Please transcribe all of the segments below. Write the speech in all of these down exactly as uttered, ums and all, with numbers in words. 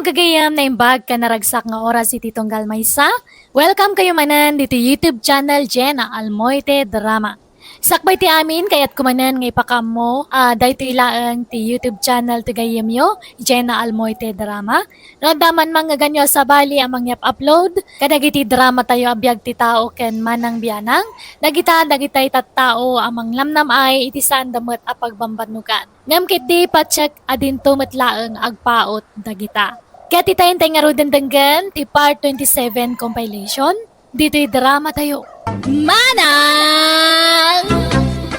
Gagayyem, naimbag ken naragsak nga oras iti tunggal maysa. Welcome kayo manen ditoy YouTube channel Jenna Almoite Drama. Sakbay ti amin, kayatko manen nga ipakaammo a daytoy laeng ti YouTube channel ti gayyemyo, Jenna Almoite Drama. No adda man mangngegannyo a sabali a mangyap-upload kadagiti dramatayo a biag ti tao ken manang bianang, dagita dagitay tattao a manglamnam-ay iti saanda met a pagbambannogan. Ngem ketdi, patiek a dinto met laeng agpaut dagita. Ket ita intay ngaruden denggen ti part twenty-seven compilation ditoy dramatayo. Manang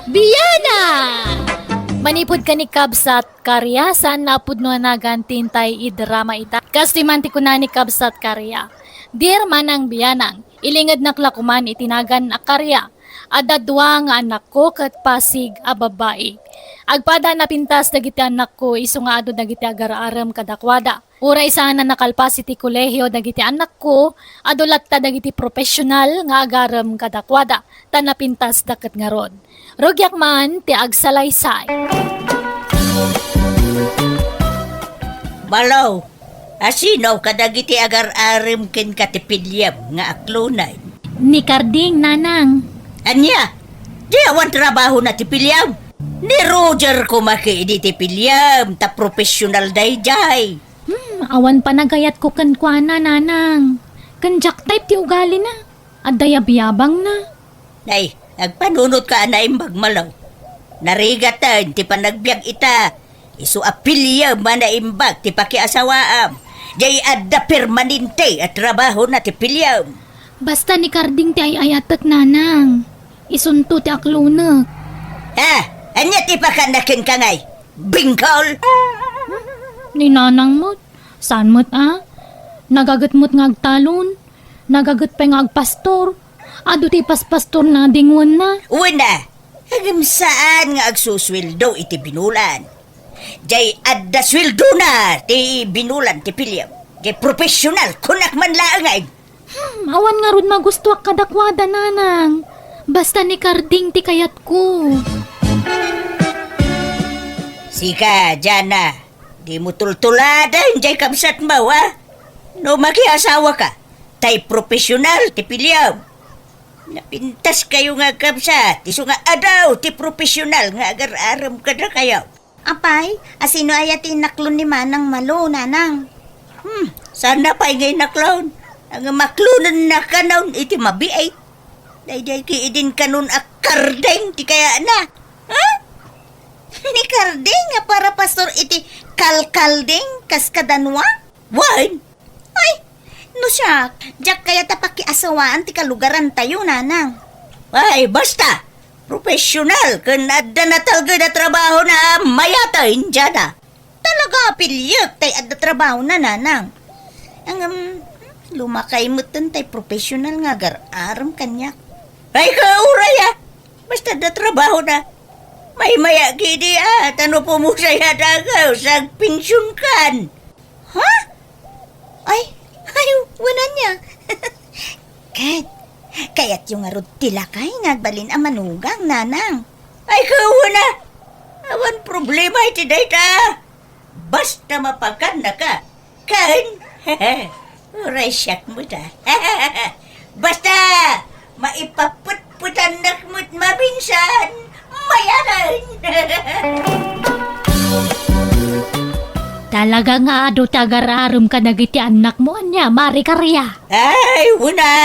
Bianang! Manipud ken ni Kabsat Karia, saan nga a pudno a nagan ti intay idrama ita. Kastoy man ti kuna ni Kabsat Karia, "Dear Manang Bianang, ilingednak la koman iti nagan a Karia. Adda dua nga anakko ket pasig a babbai. Agpada a napintas dagiti anakko isu nga adu dagiti agar-arem kadakuada. Uray saan a nakalpas iti kolehio dagiti anakko, adu latta dagiti profesional nga agarem kadakuada, ta napintasda ket ngarud. Rugiak man ti agsalaysay." Malo, asino kadagiti agar-arem kenka ti piliem nga aklonen? Ni Karding, nanang. Ania? Di awan trabahona ti piliem? Ni Roger koma ketdi ti piliem, ta profesional daydiay. Hmm, awan panagayatko kenkuana, nanang. Ken diak type ti ugalina. Adda yabyabangna. Nay, agpanunotka a naimbag, Malo. Narigaten ti panagbiag ita. Isu a piliem a naimbag ti pakiasawaam. Diay adda permanente a trabahona ti piliem. Basta ni Karding ti ay-ayatek, nanang. Isunto ti aklonek. Ha? Ania ti pakana kenka ngay? Bingkol? Ni nanang met, saan met a? Nagaget met nga agtalon. Nagaget pay nga agpastor. Adu ti ipaspastorna a dingwenna. Wen a, ngem saan nga agsusueldo iti binulan. Diay adda sueldona ti binulan ti piliem. Diay profesional, kunak man laengen. Hmm, awan ngarud magustoak kadakuada, nanang. Basta ni Karding ti kayatko. Sika, Jana, dimo tultuladen diay kabsatmo, a? No makiasawaka, tay profesional ti piliem. Napintaskayo nga agkabsat, isu nga adu ti profesional nga agar-arem kadakayo. Apay, asino aya ti inaklon ni Manang Malo, nanang? Hmm, saan pay nga inaklon? Ngem aklonenna kanon iti mabiit. Daydiay ketdin kanon a Karding ti kayatna. Ha? Ni Karding a para pastor iti kalkalding kas kadanua? Wen. Ay, no siak, diak kayat a pakiasawaan ti kalugarantayo, nanang. Ay, basta! Profesional ken adda natalged a trabahona a mayaten, Jana. Talaga a piliek tay adda trabahona, nanang. Ngem, lumakay metten tay profesional nga agar-arem kaniak. Ay, kauray, a! Basta adda trabahona. Maymaya ketdi, a, ta no pumusay a dagew, sagpensionkan. Ha? Ay, ay, wen ania. Ket, kayatyo ngarud ti lakay nga agbalin a manugang, nanang. Ay, ket wen a. Awan problema iti dayta. Basta mapakannaka. Ken, uray siak met a. Basta, maipapetpetannak met maminsan, mayaten. Talaga nga adu ti agar-arem kadagiti annakmo, ania, Mari Karia? Ay, wen a.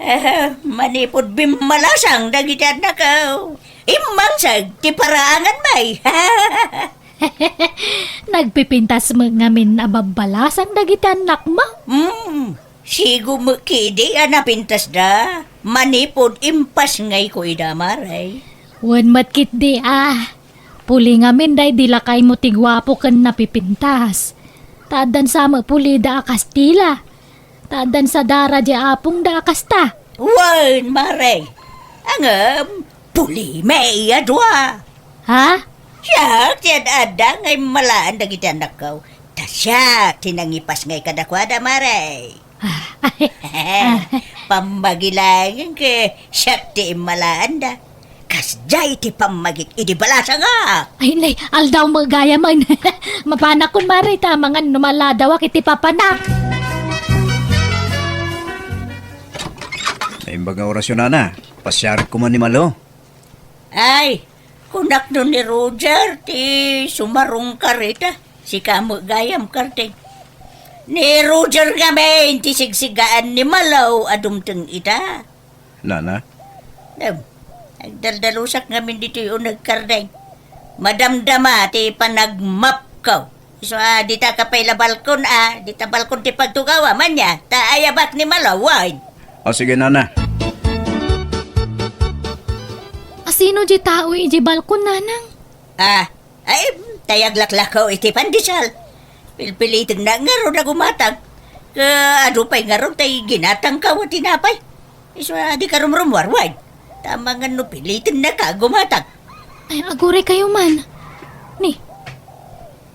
Eh, manipud bimmalasang dagiti annakko, immanseg ti paraangan, bay. Nagpipintas met ngamin a babbalasang dagiti annakmo? Hmm, sigo met ketdi a napintasda manipud impasngayko ida, Mare. Wen met ketdi a. Puli ngamin daydi lakaymo ti guapo ken napipintas. Ta addan sa met pulida a Kastila. Ta addan sa dara di apongda a kasta. Wen, Mare. Ngem, pulimi a dua. Ha? Siak ti ad-adda nga immalaan dagiti annakko. Ta siak ti nangipasngay kadakuada, Mare. Pammagi laengen ket siak ti immalaanda. Kasdiay ti pammagik idi balasangak. Ay, nay, aldaw met gayam. Mapanak kun mare ta mangan no maladawak iti papanak. Naimbag nga orasyo, nana. Pasiarik koma ni Malo. Ay, kunak no ni Roger ti sumarungkar ita. Sika met gayam, Karding. Ni Roger ngamin ti sigsigaan ni Malo a dumteng ita. Nana? Em, agdaldalusak ngamin ditoy uneg, Karding. Madamdama ti panagmapko. Isu a, dita ka pay la balkon a, dita balkon ti pagtugawam, ania, ta ayabak ni Malo, wen. O, sige, nana. Asino di tao iti balkon, nanang? Ah, ay, tay aglaklakaw iti pandesal. Pilpilitennak ngarud a gumatang. Ket adu pay ngarud tay ginatangko a tinapay. Isu a, dika rumrumuar, wen. Ta mangan no pilitennaka a gumatang. Ay, aguraykayo man. Ni,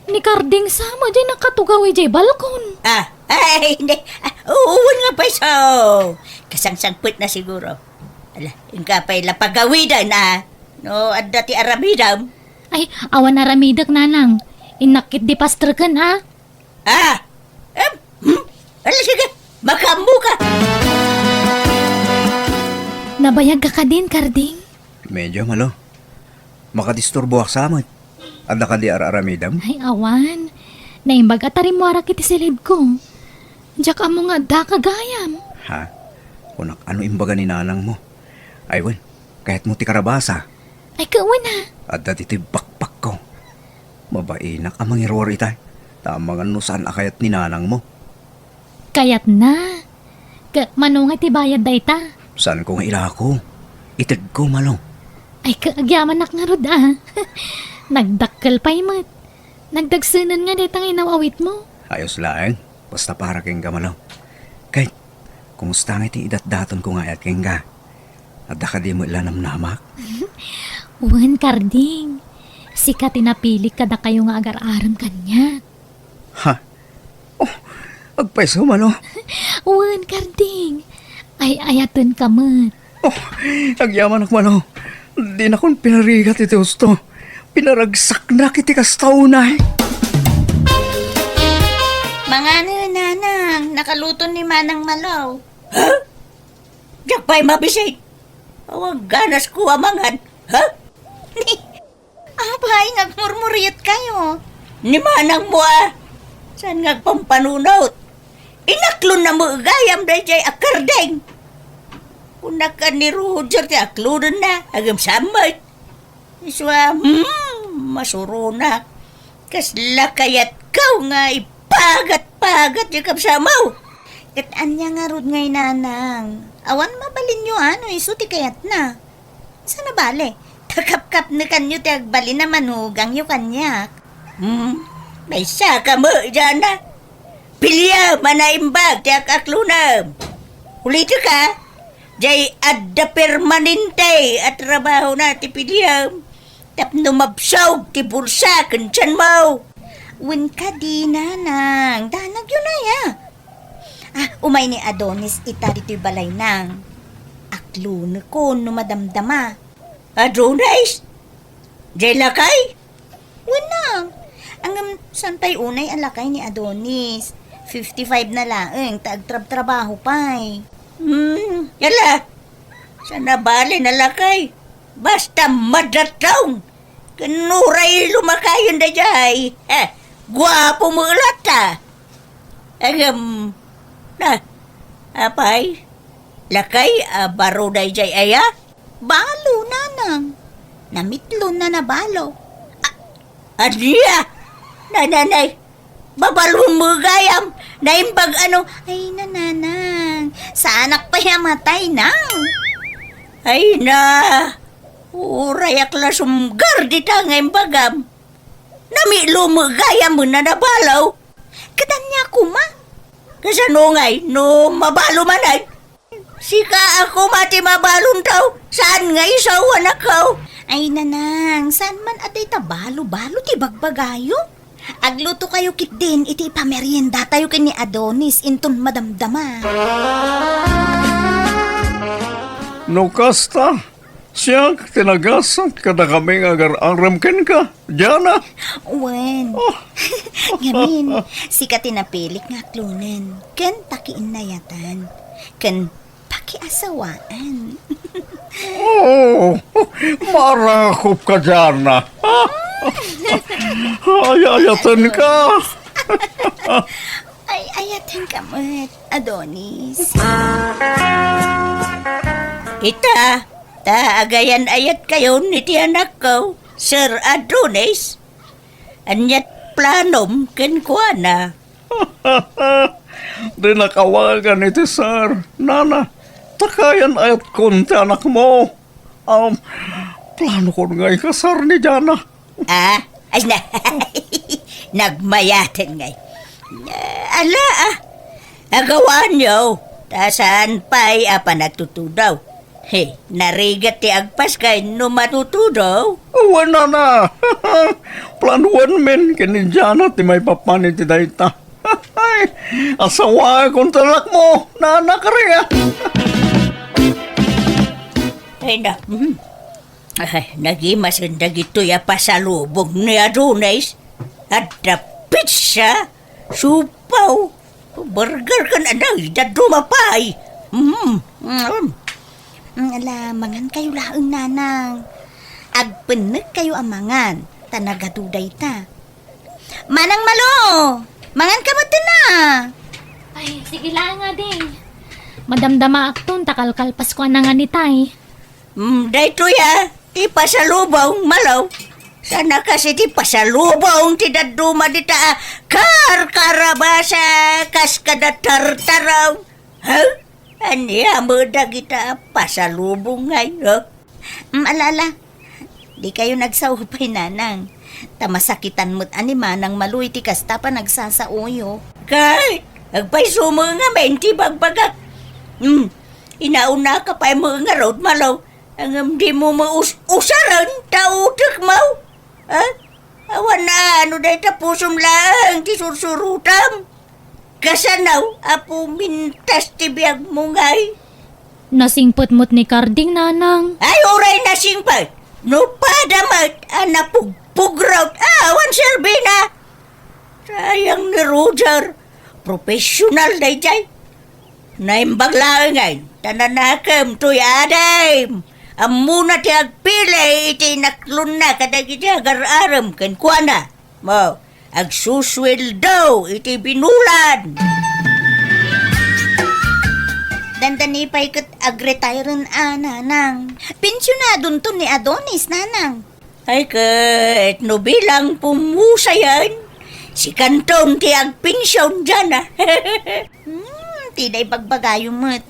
ni Karding sa met diay nakatugaw idiay balkon. Ah, ay, hindi. Ah, wen nga pay isu. Kasangsangpetna siguro. Ala, inka pay la pagawiden, ah. No adda ti aramidem. Ay, awan aramidek, nanang. Innak ket di pastreken, ah. Ah! Em, hmm? Ala, sige, makaammoka. Nabayagka kadin, Karding? Medyo, Malo. Makadisturboak sa met. Adda kadi ar-aramidem? Ay, awan. Naimbag a ta rimmuarak iti silidko. Diak ammo nga addaka gayam. Ha? Kunak, ano imbaga ni nanangmo? Ay, wen, kayatmo ti karabasa? Ay, ket wen a. Adda ditoy bakbakko. Mabainak a mangiruar itay. Ta amangan no saan a kayat ni nanangmo. Kayatna. Ket mano nga ti bayad dayta? Saanko nga ilako. Itedko, Malo. Ay, ket agyamanak ngarud a. Nagdakkel pay met. Nagdagsenen nga dayta nga inaw-awitmo. Ayos laeng. Basta para kenka, Malo. Kay, kumusta nga iti idatdatonko nga ayat kenka? Adda kadi met la namnamak? Wen, Karding. Sika ti napilik kadakayo nga agar-arem kaniak. Ha? Oh, agpayso, Malo. Wen, Karding. Ay-ayatenka met. Oh, agyamanak, Malo. Dinakon pinarigat iti husto. Pinaragsaknak iti kasta unay. Mangano, nanang, nakaluto ni Manang Malo. Ha? Diak pay mabisit. Awan ganasko a mangan. Ha? Apay, nagmurmuriotkayo. Ni manangmo a. Saan nga agpampanunot? Inaklonna met gayam daydiay a Karding. Kunak a ni Roger ti aklonenna, agem sa met. Isu a, hmm, masuronak. Kasla kayatko nga ipagat-pagat ti kabsatmo. Ket ania ngarud ngay, nanang? Awan mabalinyo a no isu ti kayatna. Saan a bale, ta kapkapnekanyo ti agbalin a manugangyo kaniak. Hmm, maysa ka met, Jana. Piliam a naimbag ti ak-aklonem. Ulitek a, diay adda permanente a trabahona ti piliam tapno mabsog ti bulsa ken tianmo. Wen kadi, nanang, danagyo nay a. Ah, umay ni Adonis ita ditoy balay, nang. Aklonekon no madamdama. Adonis? Diay lakay? Wen, nang. Ngem saan pay unay a lakay ni Adonis? Fifty-five na laeng, ta agtrabtrabaho pay. Hmm, yala. Saan a bale a lakay? Basta madatong. Ken uray lumakayon daydiay. Eh, guapo met latta. Ngem, na, apay, lakay a baro daydiay aya? Balo, nanang. Namitlon a nabalo. A-, ania? Nananay, babalon met gayam, naimbag a no. Ay, nananang, saanak pay a matay, nang. Ay na, urayak la sumgar dita nga imbagam. Namitlon met gayam a nabalo. Ket ania koma? Kasano ngay no mabalo manen? Sika a koma ti mabalonto, saan nga isu a anakko? Ay, nanang, saan man a dayta balo-balo ti bagbagayo? Aglutokayo ketdin iti ipameriendatayo ken ni Adonis inton madamdama. No kasta, Siak ti nagasat kadakami nga agar-arem kenka, Diana. Wen. Oh. Ngamin, sika ti napilik nga aklonen ken pakiinnayatan ken pakiasawaan. Oh, marakop ka, Diana. Ay, ayaten ka. Ay, ayaten ka met, Adonis. Ita, ta agayan-ayat kayon iti anakko, Sir Adonis. Aniat planom kenkuana? Di nakawagan iti sir, nana. Ta kayan-ayatkon ti anakmo. Um, plano kon nga ikasar ni Diana. Ah, ay na, nagmayaten ngay. Ala, ah. Agawaanyo, ta saan pay a panagtutudaw. He, narigat ti agpaskay no matutudaw. Wen, nana. Planoen men ken ni Diana ti maipapan iti dayta. Asawaekon ti anakmo, nana, kari a. Ay na, hmm. Ay, nagimasen dagitoy a pasalubong ni Adonis. Adda pizza, supaw, burger ken anay, dadduma pay. Mm, mm. Mm, ala, mangankayo laeng, nanang. Agpennekkayo a mangan, ta nagadu dayta. Manang Malo, manganka met na. Ay, sige laeng, ading. Madamdamaakton ta kalkalpasko a nangan itay. Mm, daytoy a, ti pasalubong, Malo. Saan a kas iti pasalubong ti dadduma dita a karkarabasa kas kada tartaraw. Ha? Ania met dagita a pasalubong ngay, ha? Mm, ala, ala. Dikayo nagsao pay, nanang. Ta masakitan met a ni Manang Malo iti kasta panagsasaoyo. Kay, agpayso met ngamin ti bagbagak. Hmm, inaunaka pay met ngarud, Malo. Ngem dimo met us-, usaren ta utekmo. Ha? Awan a, no dayta pusom laeng ti sursurotam. Kasano a pumintas ti biagmo ngay? Nasingpet met ni Karding, nanang. Ay, uray nasingpet. No pada met a napugpugrot, awan serbina. Sayang ni Roger. Professional daydiay. Naimbag laengen, ta nanakem toy adim. Ammona ti agpili iti inaklonna kadagiti agar-arem kenkuana. Mo, agsusueldo iti binulan. Dandani pay ket agretiren a, nanang. Pensionadonton ni Adonis, nanang. Ay ket, no bilang pumusayan, sikanton ti agpension diana. Hmm, ti dayta ibagbagayo met.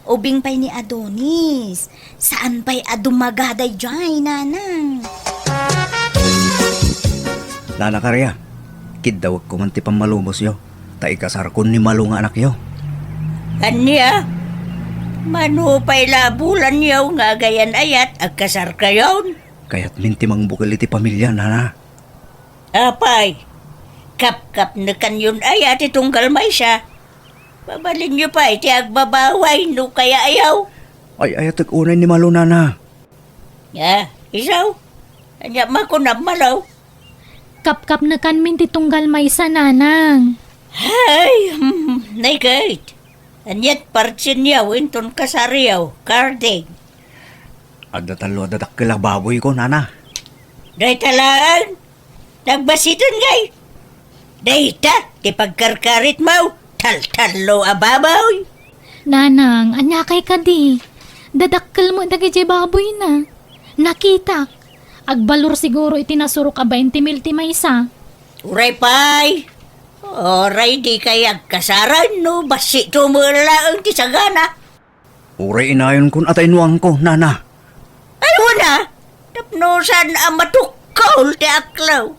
Ubing pay ni Adonis. Saan pay a dumaga daydiay, nanang? Nana Karia, kiddawek ko man ti pammalubosyo, ta ikasarkon ni Malo nga anakyo. Ania? Mano pay la a bulanyo nga agayan-ayat, agkasarkayon? Kayatmin ti mangbukel iti pamilia, nana. Apay, kapkapnekanyon aya ti tunggal maysa? Mabalinyo pay ti agbabaway no kayaayo. Ay-ayatek unay ni Malo, nana. Ah, isu? Ania makunam, Malo? Kapkapnekanmin ti tunggal maysa, nanang. Ay, hmm, naigayt. Aniat partinyo inton kasaryo, Karding? Adda tallo a dadakkel a baboyko, nana. Dayta laeng? Nagbasiten ngay? Dayta ti pagkarkaritmo, taltallo a baboy. Nanang, ania kay kadi? Dadakkel met dagiti baboyna. Nakitak. Agbalor siguro iti nasurok a bainte mil ti maysa. Uray pay. Uray dikay agkasaran no bassit met laeng ti sagana. Uray inayonkon a taynuangko, nana. Ay, wen a, tapno saan a matukol ti aklaw.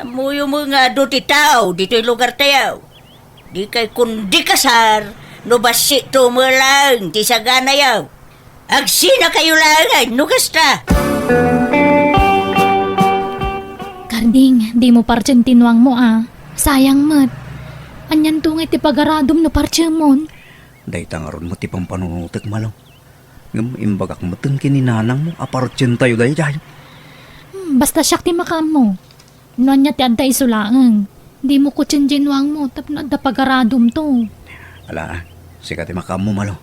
Ammoyo met nga adu ti tao ditoy lugartayo. Dikay kundi kasar no bassit met laeng ti saganayo. Agsinakayo laengen no kasta. Karding, dimo partien ti nuangmo a. Sayang met. Anianto ngay ti pagaradom no partiemon? Dayta ngarud met ti pampanunotek, Malo. Ngem imbagak metten ken ni nanangmo a parutientayo daydiay. Hmm, basta siak ti makaammo. No ania ti adda isu laeng. Dimo kutien diay nuangmo tapno adda pagaradomto. Ala, sika ti makaammo, Malo.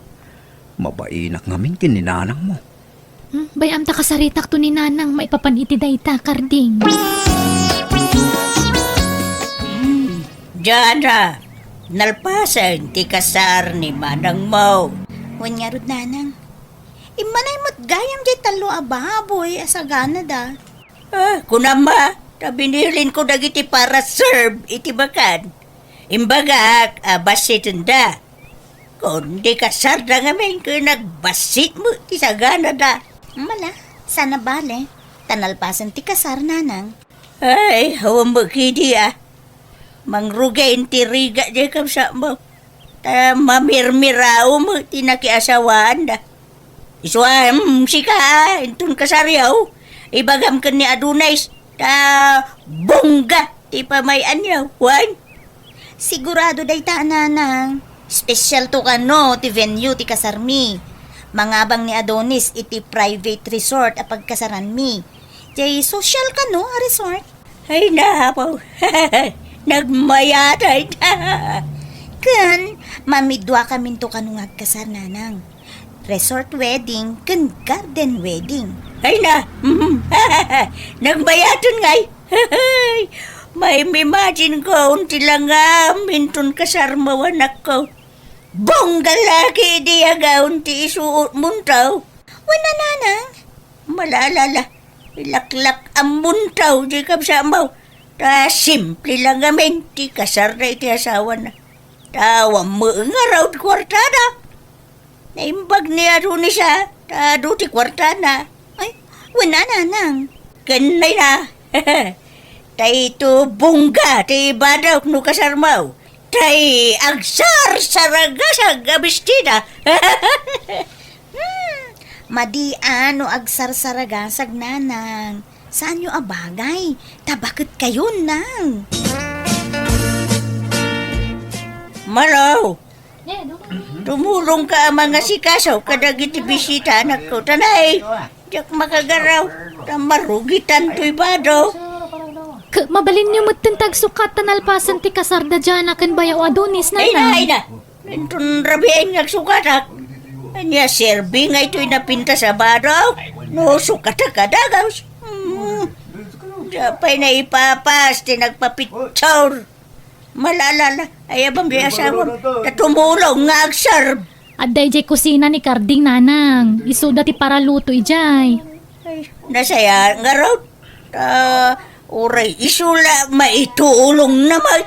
Mabainak ngamin ken ni nanangmo. Hmm, bay-am ta kasaritakto ni nanang maipapan iti dayta, Karding. Hmm, Jana, nalpasen ti kasar ni manangmo. Wen ngarud, nanang. Immanay met gayam diay tallo a baboy a saganada. Ah, kunam a, ta binilinko dagiti para serve iti bakan. Imbagak a bassitenda. Kundi kasarda ngamin ken agbassitmo ti saganada. Mala, sana bale, ta nalpasen ti kasar, nanang. Ay, awan met kidi a. Mangrugay ti rigat diay kabsatmo. Ta mamirmiraw met ti nakiasawaanda. Isu a, mm, sika, inton kasaryo, ibagam ken ni Adonis, ta bongga ti pamay-anyo, wen? Sigurado dayta, nanang. Specialto kano ti venue ti kasarmi. Mangabang ni Adonis iti private resort a pagkasaranmi. Jay social kano a resort. Ay, napaw. Nagmayat, ay. Ken, mamiduakaminto kano nga agkasar, nanang. Resort wedding ken garden wedding. Ay na, nagmayaten ngay. Maim-imagine ko ti langam inton kasarmo, anakko. Bongga la ketdi a gaon ti isuotmonto. Wen a, nanang. Malalala, ilaklak ammonto diay kabsatmo. Ta simple lang ngamin ti kasarda iti asawana. Ta awan met ngarud kuartada. Naimbag ni Adonis a, ta adu ti kuartana. Ay, wen a, nanang. Ken nay na. Tay to bongga ti ibadok no kasarmo. Tay agsarsaragasag a bestida. Hmm, madi a no agsarsaragasag, nanang. Saanyo a bagay, ta baket kayo, nang. Malo, tumulong ka a mangasikaso kadagiti bisita, anakko. Tanay, diak makagaraw, ta marugitan toy bado. K-, mabalinyo metten tagsukat ta nalpasen ti kasarda Jana ken bayaw Adonis, ay na, nanang. Ay na. Inton rabiin nga agsukatak. Ania, serbi nga itoy napintas a bado? No sukatak a dagus. Hmm. Diak pay naipapas ti nagpapicture. Malalala, ay abam di asawam. Ta tumulong nga agserb. Adda idiay kusina ni Karding, nanang. Isuda ti paraluto idiay. Ay, nasaya ngarud. Ta, uray isu la maitulongna met.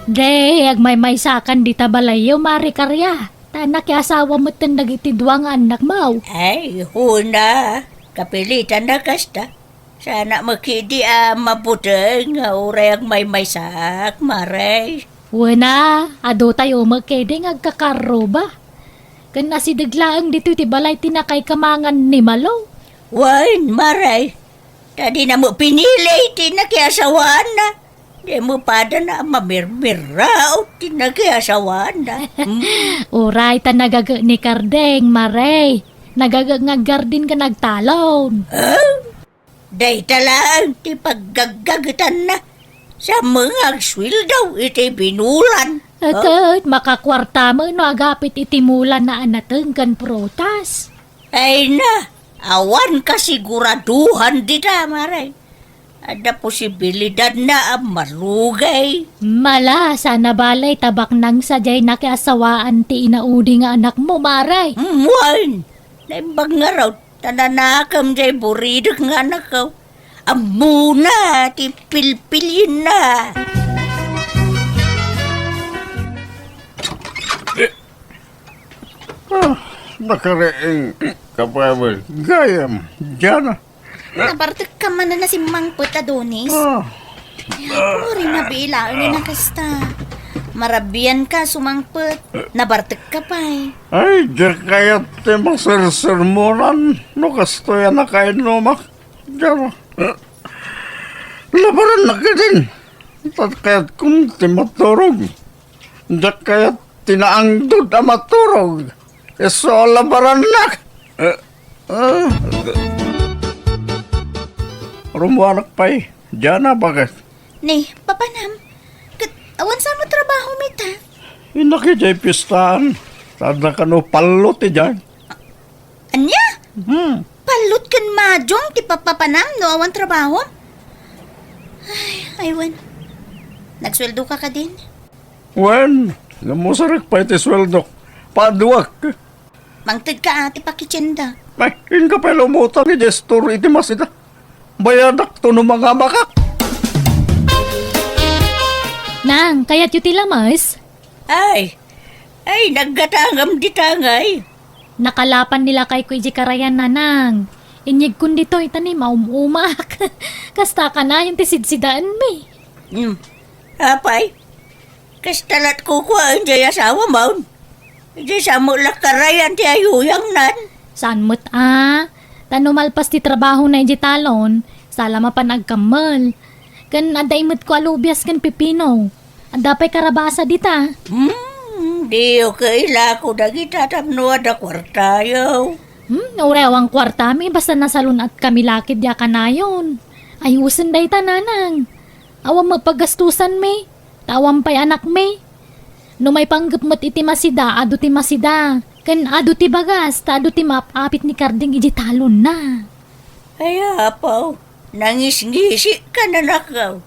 Di, agmaymaysakan dita balayyo, Mare Karia. Ta nakiasawa metten dagiti dua nga annakmo. Ay, huna. Kapilitan a kasta. Sana met ketdi a mabuteng nga uray agmaymaysak, Mare. Wen a, adu tayo met ketdi nga agkakarruba. Ken asideg laeng ditoy ti balay ti nakaikamangan ni Malo. Wen, Mare, ta dina met pinili ti nakiasawaanna. Di met padana a mamirmiraw ti nakiasawaanna. Hmm. Uray ta nagaget ni Kardeng, Mare. Nagaget nga aggardin ken agtalon. Ah? Dayta laeng ti paggaggagetanna. Sa mga agsueldo iti binulan. Ket makakuarta met no agapit iti mulanna a nateng ken prutas. Ay na, awan kasiguraduhan dita, Mare. Adda posibilidadna a marugay. Mala, sana balay ta baknang sadiay nakiasawaan ti inaudi nga anakmo, Mare. Mm, wen. Naimbag ngarud. Ta nanakem diay buridek nga anakko. Ammona ti pilpilienna. Ah, nakariing ka pa, Abel. Gayam, Jana. Nabartek ka man a nasimmangpet, Adonis. Ah. Uray nabilaengen a kasta. Marabian ka sumangpet. Nabartek ka pay. Ay, diak kayat ti masersermonan no kastoy a nakainnumak. Diak. Labarennak ketdin. Ta kayatko ti maturog. Diak kayat ti naangdod a maturog. Isu a labarannak. Eh, ah, rumuanak pay. Diana, bakit? Ni, papanam, ket awan sa met trabahom ita? Innak idiay pistaan. Sada kano pallo ti diay. Ania? Hmm. Pallo ken madung ti papapanam no awan trabahom? Ay, ay, wen. Nagsueldo ka kadin? Wen, namusarek pay ti sueldok. Paduak. Mangted ka, a, ti pakitienda. Ay, inka pay lumutang iti store iti masida. Bayadak to no mangamakak. Nang, kayatyo ti lamas? Ay, ay, naggatangam di tangay. Nakalapan ni lakayko iti karayan, nanang. Inyegkon ditoy ta ni maum-umak. Kasta kanayon ti sidsidaenmi. Hmm. Apay, kasta lat kukuaen jay asawam? Idiay sa met la karayan ti ayuyangnan. Saan met a? Ta no malpas ti trabahona idiay talon, sala mapan agkammel. Ken adda imetko a lubias ken pipino. Adda pay karabasa dita. Hmm, diyo kailako dagita tapno adda kuartayo. Hmm, uray awan kuartami, basta nasalun-atkami la ket diay kanayon. Ayosen dayta, nanang. Awan met paggastusanmi. Ta awan pay anakmi. No maipanggep met iti masida, adu ti masida. Ken adu ti bagas, ta adu ti maap-apit ni Karding iti talonna. Ay, apo, nangisngisi ka, nanakaw.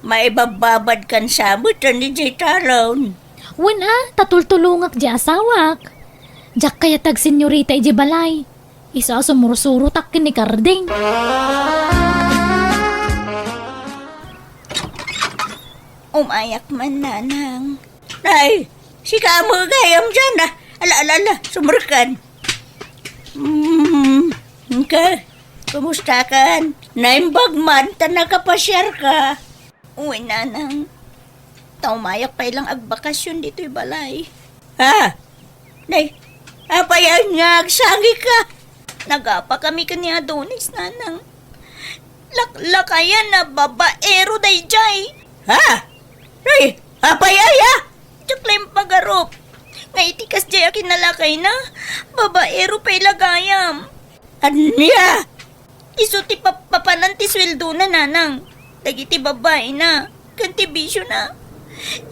Maibabbabad kan sa met idiay talon. Wen a, ta tultulongak di asawak. Diak kayat agsenyorita iti balay. Isu a sumursurotak ken ni Karding. Umayak man, nanang. Ay, sika met gayam diay, a. Ala, ala, ala, sumurkan. Hmm, ka, kumusta kan? Naimbag man ta nakapasiar ka. Uy, nanang. Ta umayak pay lang agbakasyon ditoy balay. Ha? Nay, apay nga agsangika? Nagapa kami ken ni Adonis, nanang. Laklakayan a babaero daydiay. Ha? Nay, apay aya? Diak la impagarup. Nga iti kasdiay a kinalakayna, babaero pay la gayam. Ania? Isu ti papapanan ti sueldona, nanang. Dagiti babaina, ken ti bisiona.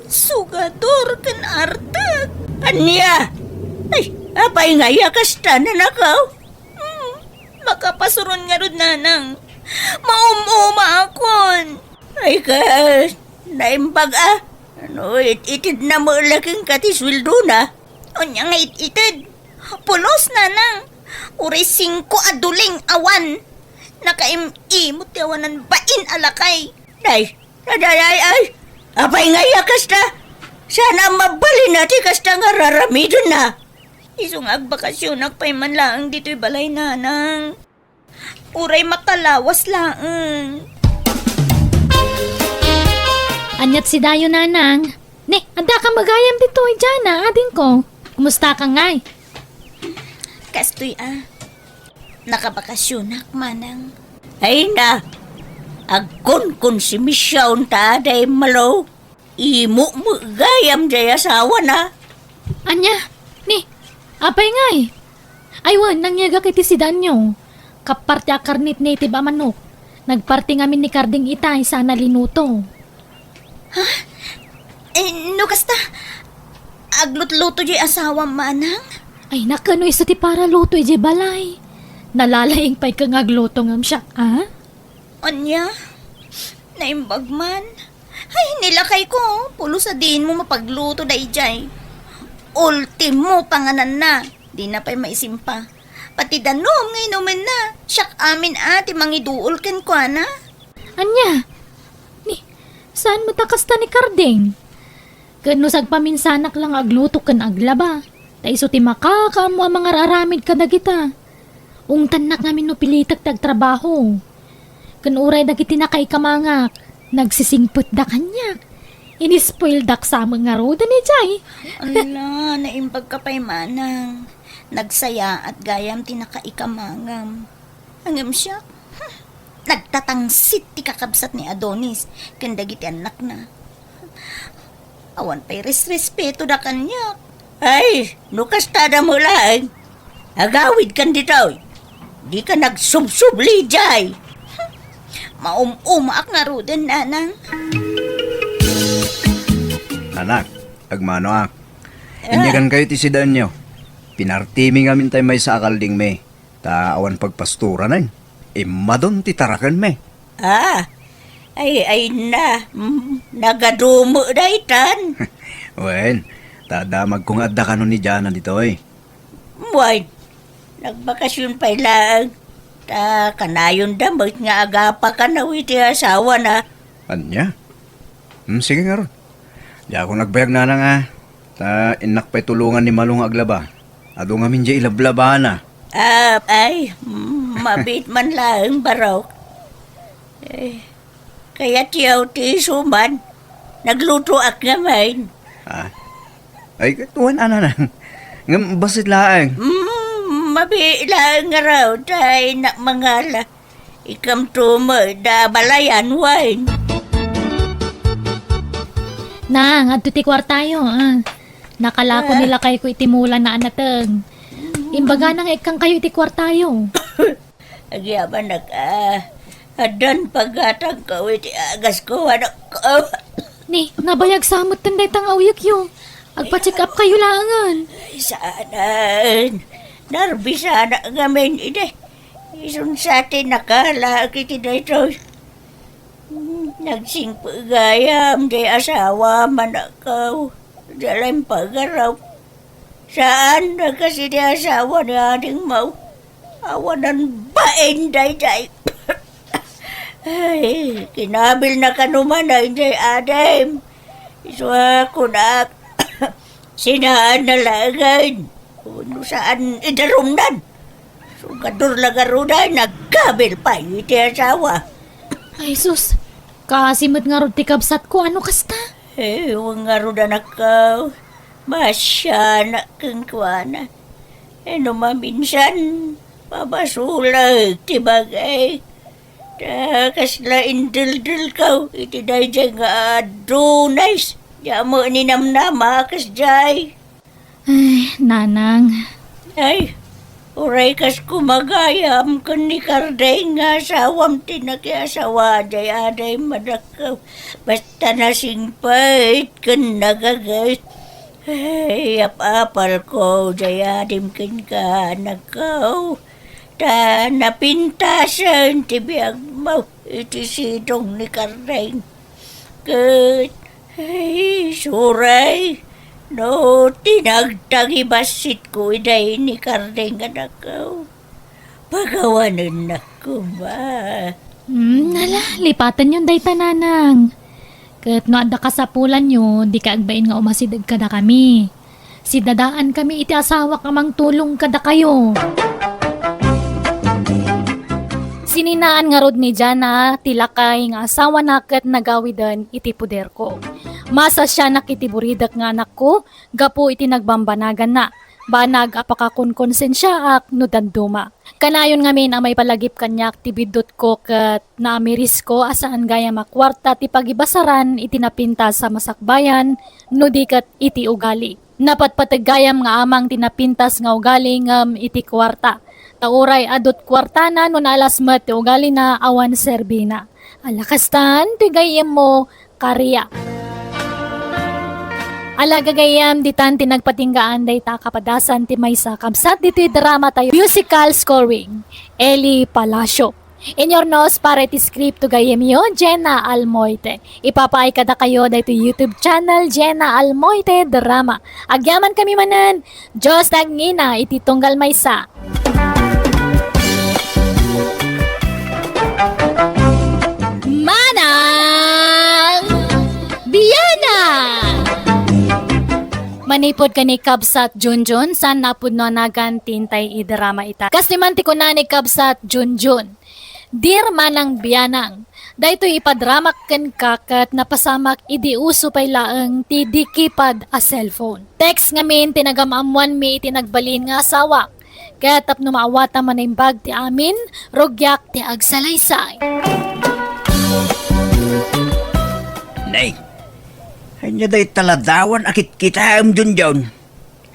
Sugador ken artek. Ania? Ay, apay nga aya kasta, nanakaw? Hmm, makapasuron ngarud, nanang. Maum-umaakon. Ay, kas, naimbag a. Ano, it-itid na mo laking ka ti sueldona? Anya nga it-ited? Pulos, nanang. Uray singko a duling awan. Nakaim-imot ti awanan bain a lakay. Day, day, day, ay, ay. Apay nga iya kasta? Sana mabalin na ti kasta nga raramidenna. Isu nga agbakasyonak pay man laeng ditoy balay, nanang. Uray makalawas laeng. Aniat si Dayo, nanang? Ne, adda ka magayam ditoy, Jana, adingko. Kumusta ka ngay? Kastoy a. Nakabakasyonak, manang. Ay na, agkunkon si Michelle ta aday malo. Imo met gayam jay asawana. Ania? Ni, apay ngay? Ay wen, nangyegak iti sidanyo. Kappar ti akarnit native a manok. Nagparti ngamin ni Karding itay sana linuto. Ha? Eh, no kasta, aglutluto jay asawam, manang? Ay, nakano isu ti paraluto ijay balay? Nalalaing pay ka nga agluto ngem siak, a? Ania? Naimbag man. Ay, ni lakayko, pulos a diin mo mapagluto dayjay. Ultimo pangananna, dina pay maisimpa. Pati danum nga inumenna, siak amin a ti mangiduol kenkuana. Ania? Ni, saan met a kasta ni Karding? Ket no sagpaminsanak la nga agluto ken aglaba, ta isu ti makakaammo a mangar-aramid kadagita. Ungtannak ngamin no pilitek ti agtrabaho. Ken uray dagiti nakaikamangak, nagsisingpetda kaniak. Inispoildak sa met ngaruden ijay. Ala, naimbag ka pay manang. Nagsayaat gayam ti nakaikamangam. Ngem siak, hmm, nagtatangsit ti kakabsat ni Adonis ken dagiti annakna. Awan pay resrespetoda kaniak. Ay, no kasta da met laeng, agawidkan ditoy. Dika nagsubsubli jay. Maum-umaak ngaruden, Nanang. Anak, agmanoak. Ah. Inyagankayo ti sidaenyo. Pinartimi ngamin tay maysa a kaldingmi. Ta awan pagpastoranen. Immadon ti tarakenmi. Ah, ay, ay na, mm, nagadumo daytan. Wen, ta damagko nga adda kano ni Jana ditoy. Wen, nagbakasyon pay laeng. Ta kanayon da met nga agapa kano iti asawana. Ania? Hmm, sige ngarud. Diakon agbayag, Nanang, a. Ta innak pay tulongan ni Malo nga aglaba. Adu ngamin diay ilablabana. Ah, ay, mm, mabiit man laeng, Barok. Eh, kayatyo ti isuman. Naglutoak ngamin. Ah. Ay, wen, Nanang. Ngem bassit laeng. Mm, mabiit laeng ngarud, ay, nak mangala. Ikamto met da balayan, wen. Nang, adto ti kuartayo, ah. Nakalako Ah. ni lakayko iti mulana a nateng. Imbagana nga ikkangkayo iti kuartayo. Agyamanak, ah. Addan paggatangko iti agasko, anakko. Ni, nabayag sa metten dayta nga uyekyo. Agpa-check up kayo laengen. Ay, saanen. Narbisanak ngamin idi. Isun sa ti nakalaak iti daytoy. Hmm, nagsingpet gayam diay asawam, anakko. Diay la impagarup. Saan a kas iti asawa ni Ading Mau. Awanan bain daydiay. Ay, kinabilna kano man daydiay adim. Isu a kunak, sinaanna laengen. Wenno saan idarumnan. Sugador la ngarud ay nagkabil pay iti asawa. Ay, sus. Kaasi met ngarud ti kabsatko, ano kasta? Eh, wen ngarud, anakko. Masianak kenkuana. Eh, no maminsan, mabasolek ti bagay. Ta kasla indeldelko iti daydiay nga adunay. Diak met ninamnama a kasdiay. Ay, Nanang. Ay, uray kas kumagayam ken ni Kardeng nga asawam ti nakiasawa, diay adim, anakko. Basta nasingpet ken nagaget. Ay, apapalko, diay adim kenka, anakko. Ta napintasen ti biagmo iti sidong ni Kardeng. Ket, ay, isuray, no tinagtagibasitko idiay ni Kardeng, anakko, pagawanennak koma. Hmm, ala, lipatenyon dayta, Nanang. Ket no adda kasapulanyo, dika agbain nga umasideg kadakami. Sidadaankami iti asawak a mangtulong kadakayo. Sininaan ngarud ni Jana ti lakay nga asawana ket nagawiden iti poderko. Masasianak iti buridek nga anakko gapu iti nagbambanaganna. Banag a pakakonkonsensiaak no dadduma. Kanayon ngamin a maipalagip kaniak ti biddutko ket naamirisko a saan gayam a kuarta ti pagibasaran iti napintas a masakbayan no di ket iti ugali. Napatpateg gayam nga amang ti napintas nga ugali ngem iti kuarta. Ta uray adut kuartana no naalas met ti ugalina awan serbina. Ala kastan ti gayyemmo, Karia. Ala gagayyem, ditan ti nagpatinggaan dayta a kapadasan ti maysa a kabsat ditoy drama tayo. Musical scoring, Eli Palacio. Inyurnos para iti script to gayyemyo, Jenna Almoite. Ipapaay kadakayo daytoy YouTube channel, Jenna Almoite Drama. Agyamankami manen, Dios ti agngina iti tunggal maysa. Manang Biana! Manipud ken ni Kabsat Junjun, saan a pudno a nagan ti intay idrama ita. Kas ti man ti kuna ni Kabsat Junjun, Dear Manang Bianang, daytoy ipadramak kenka ket napasamak idi uso pay laeng ti di keypad a cellphone. Text ngamin ti nagam-ammoanmi iti nagbalin nga asawak. Ket tapno maawatam a naimbag ti amin, rugiak ti agsalaysay. Nay, ania dayta ladawan a kitkitaem, Junjun?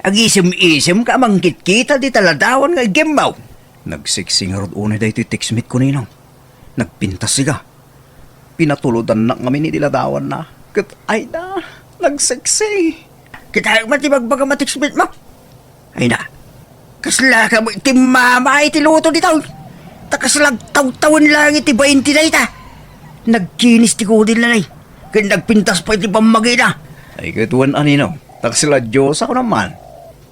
Agisem-isemka a mangkitkita dita ladawan nga iggemmaw. Nagseksi ngarud unay daytoy textmate ko, Ninong. Nagpintas siga. Pinatulodannak ngamin iti ladawanna. Ket ay na, nagseksi. Kitaem met ti bagbagam a textmate mo. Ay na, kasla ka mo iti mama iti luto ditoy. Ta kasla agtawtawen laeng iti bain ti dayta. Nagkinis ti kudilna, nay. Ken nagpintas pay ti pammagina. Ay, ket wen a, Ninong. Ta kasla Dios a kunam man.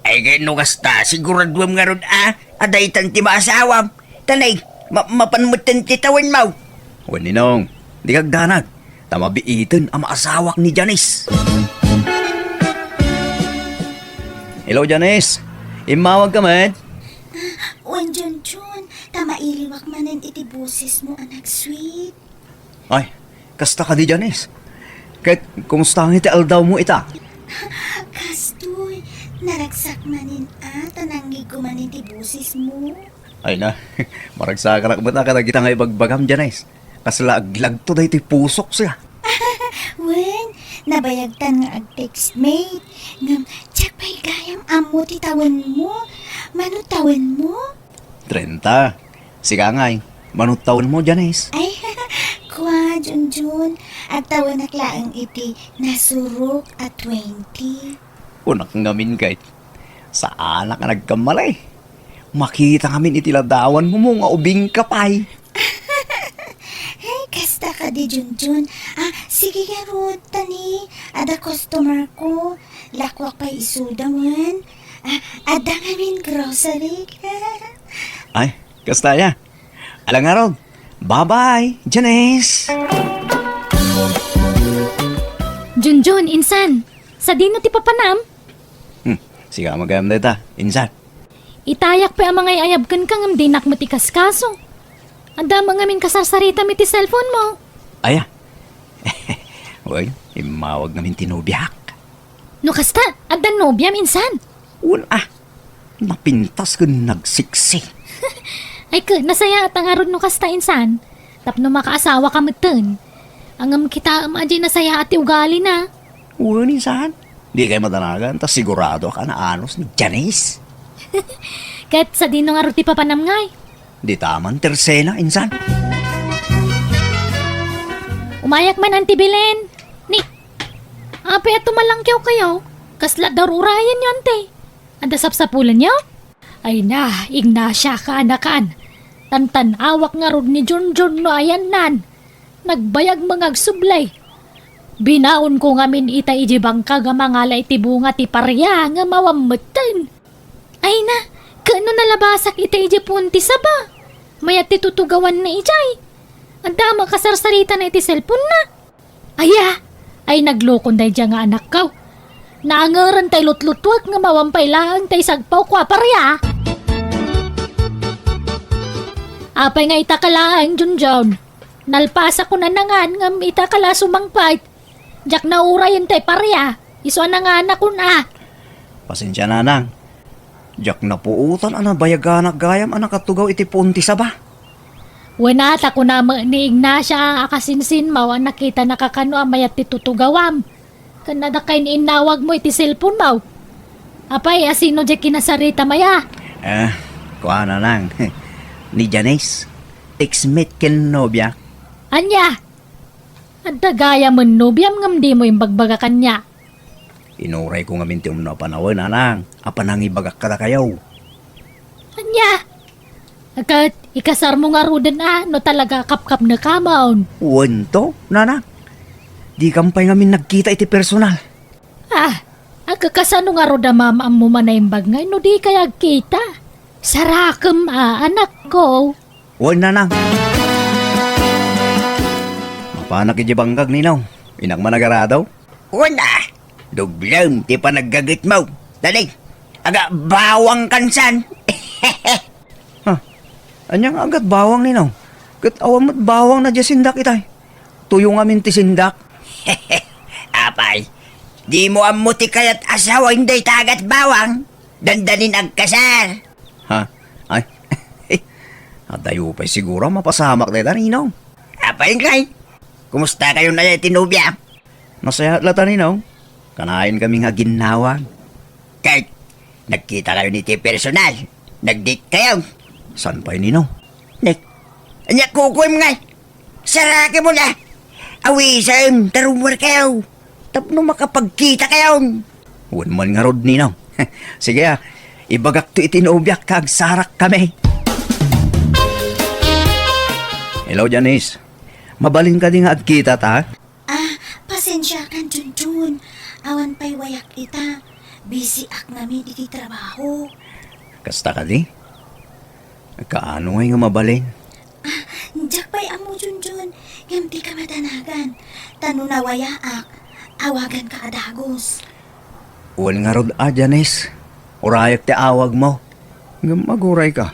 Ay, ket no kasta, siguraduem ngarud a, a daytan ti maasawam. Ta nay, ma-, mapan metten ti tawenmo. Wen, Ninong, dika agdanag, ta mabiiten a maasawak ni Janice. Hello, Janice. Immawag ka met? Wen, Junjun, ta mailiwak manen iti bosesmo a nagsweet. Ay, kasta kadi, Janice? Ket kumusta nga iti aldawmo ita? Kastoy, naragsak manen a, ta nangngegko manen ti bosesmo. Ay na, maragsakanak met a kadagita nga ibagbagam, Janice. Kasla aglagto daytoy pusok siya. Wen, nabayagtan nga agtextmate. Ngem, diak pay gayam ammo ti tawenmo. Mano tawenmo? Trenta. Sika ngay, mano tawenmo, Janice? Ay, kua, Junjun. Agtawenak laeng iti nasurok a twenty. Kunak ngamin kay, saanak a nagkamali. Makita ngamin iti ladawanmo nga ubingka pay. Ay, kasta kadi, Junjun. Ah, sige ngarud, ta ni, adda customer ko. Lakuak pay isuda wen. Ah, adda ngamin grocery. Ay, kasta ya. Ala ngarud. Bye-bye, Janice. Junjun, insan, sadino ti papanam? Hmm, sika gayam dayta, insan. Itayak pay a mangay-ayab kenka ngem dinak met ikaskaso. Adda met ngamin kasarsaritam iti cellphone mo. Aya. Wen, immawag ngamin ti nobiak. No kasta, adda nobiam, insan? Wen a. Napintas ken nagseksi. Ay ket, nasayaat ngarud no kasta, insan. Tapno makaasawaka metten. Ngem kitaem a diay nasayaat ti ugalina. Wen, insan. Dikay madanagan, ta siguradoak a naanos ni Janice. Ket sadino ngarud ti papanam ngay? Dita man ti Rosena, insan. Umayak man, Auntie Belen. Ni, apay a tumalangkewkayo? Kasla darurayenyo, Auntie. Adda sapsapulenyo? Ay na, Ignacia, kaanakan. Tantan-awak ngarud ni Junjun no ayanna. Nagbayag nga agsubli. Binaonko ngamin ita idiay bangkag a mangala iti bunga ti paria ngem awan metten. Ay na, ket no nalabasak ita idiay puon ti saba? Mayat ti tutugawanna idiay. Adda met kasarsaritana iti cellphone-na. Aya, ay naglokon daydiay nga anakko. Naangeren ta ilutlutuek ngem awan pay laeng ta isagpawko a paria. Apay nga ita ka laeng, Junjun? Nalpasakon a nangan ngem ita ka la sumangpet. Diak naurayen tay paria. Isu a nanganakon a. Pasensia, nanang. Diak napuotan a nabayaganak gayam a nakatugaw iti puon ti saba. Wen a, ta kuna met ni Ignacia a kasinsinmaw a nakitanaka kano a mayat ti tutugawam. Ken adda kay ni innawagmo iti cellphone-mo. Apay, a sino diay kinasaritam aya? Eh, kua, nanang. Ni Janice. Textmate ken nobia. Ania? Adda gayamen nobiam ngem dimo imbagbaga kaniak. Inurayko ngamin ti umno a panawen, nanang, a panangibagak kadakayo. Ania? Ket ikasarmo ngaruden a no talaga a kapkapnekamon. Wen to, nanang. Dikam pay ngamin nagkita iti personal. Ah, agkakasano ngarud a maam-ammo man a imbag ngay no dikay agkita? Sarakem a, anakko. Wen, nanang. Mapanak idiay bangkag, ninong. Inak man agarado? Wen a, dublem ti panaggagetmo. Dali, aga bawang kansan. Ha? Ania nga agat bawang, ninong? Ket awan met bawang na diay sindak itay. Tuyo ngamin ti sindak. Apay, dimo ammo ti kayat a sawen dayta agat bawang? Dandanin agkasar. Ha? Ay, adayo pay siguro a mapasamak dayta, ninong. Apay ngay? Kumusta kayo na ti nobia? Nasayaat la ta, ninong. Kanayon kami nga aginnawag. Kay, Nagkitakayon iti personal. Nag-date kayo. Saan pay, Ninong? Nek, ania kukuem ngay? Sarakemon a. Awisem, ta rummuar kayo. Tapno makapagkita kayon. Wen man ngarud, Ninong. Sige a, ibagakto iti nobiak ta agsarak kami. Hello, Janice. Mabalin kadi nga agkitata? Ah, pasensiakan, Junjun. Awan pay wayak ita. Busy ak ngamin iti trabaho. Kasta kadi? Kaano ngay nga mabalin? Ah, diak pay ammo, Junjun. Ngem dika madanagan. Ta no nawayaak, awaganka a dagus. Wen ngarud a, Janice. Urayak ti awagmo. Ngem aguray ka.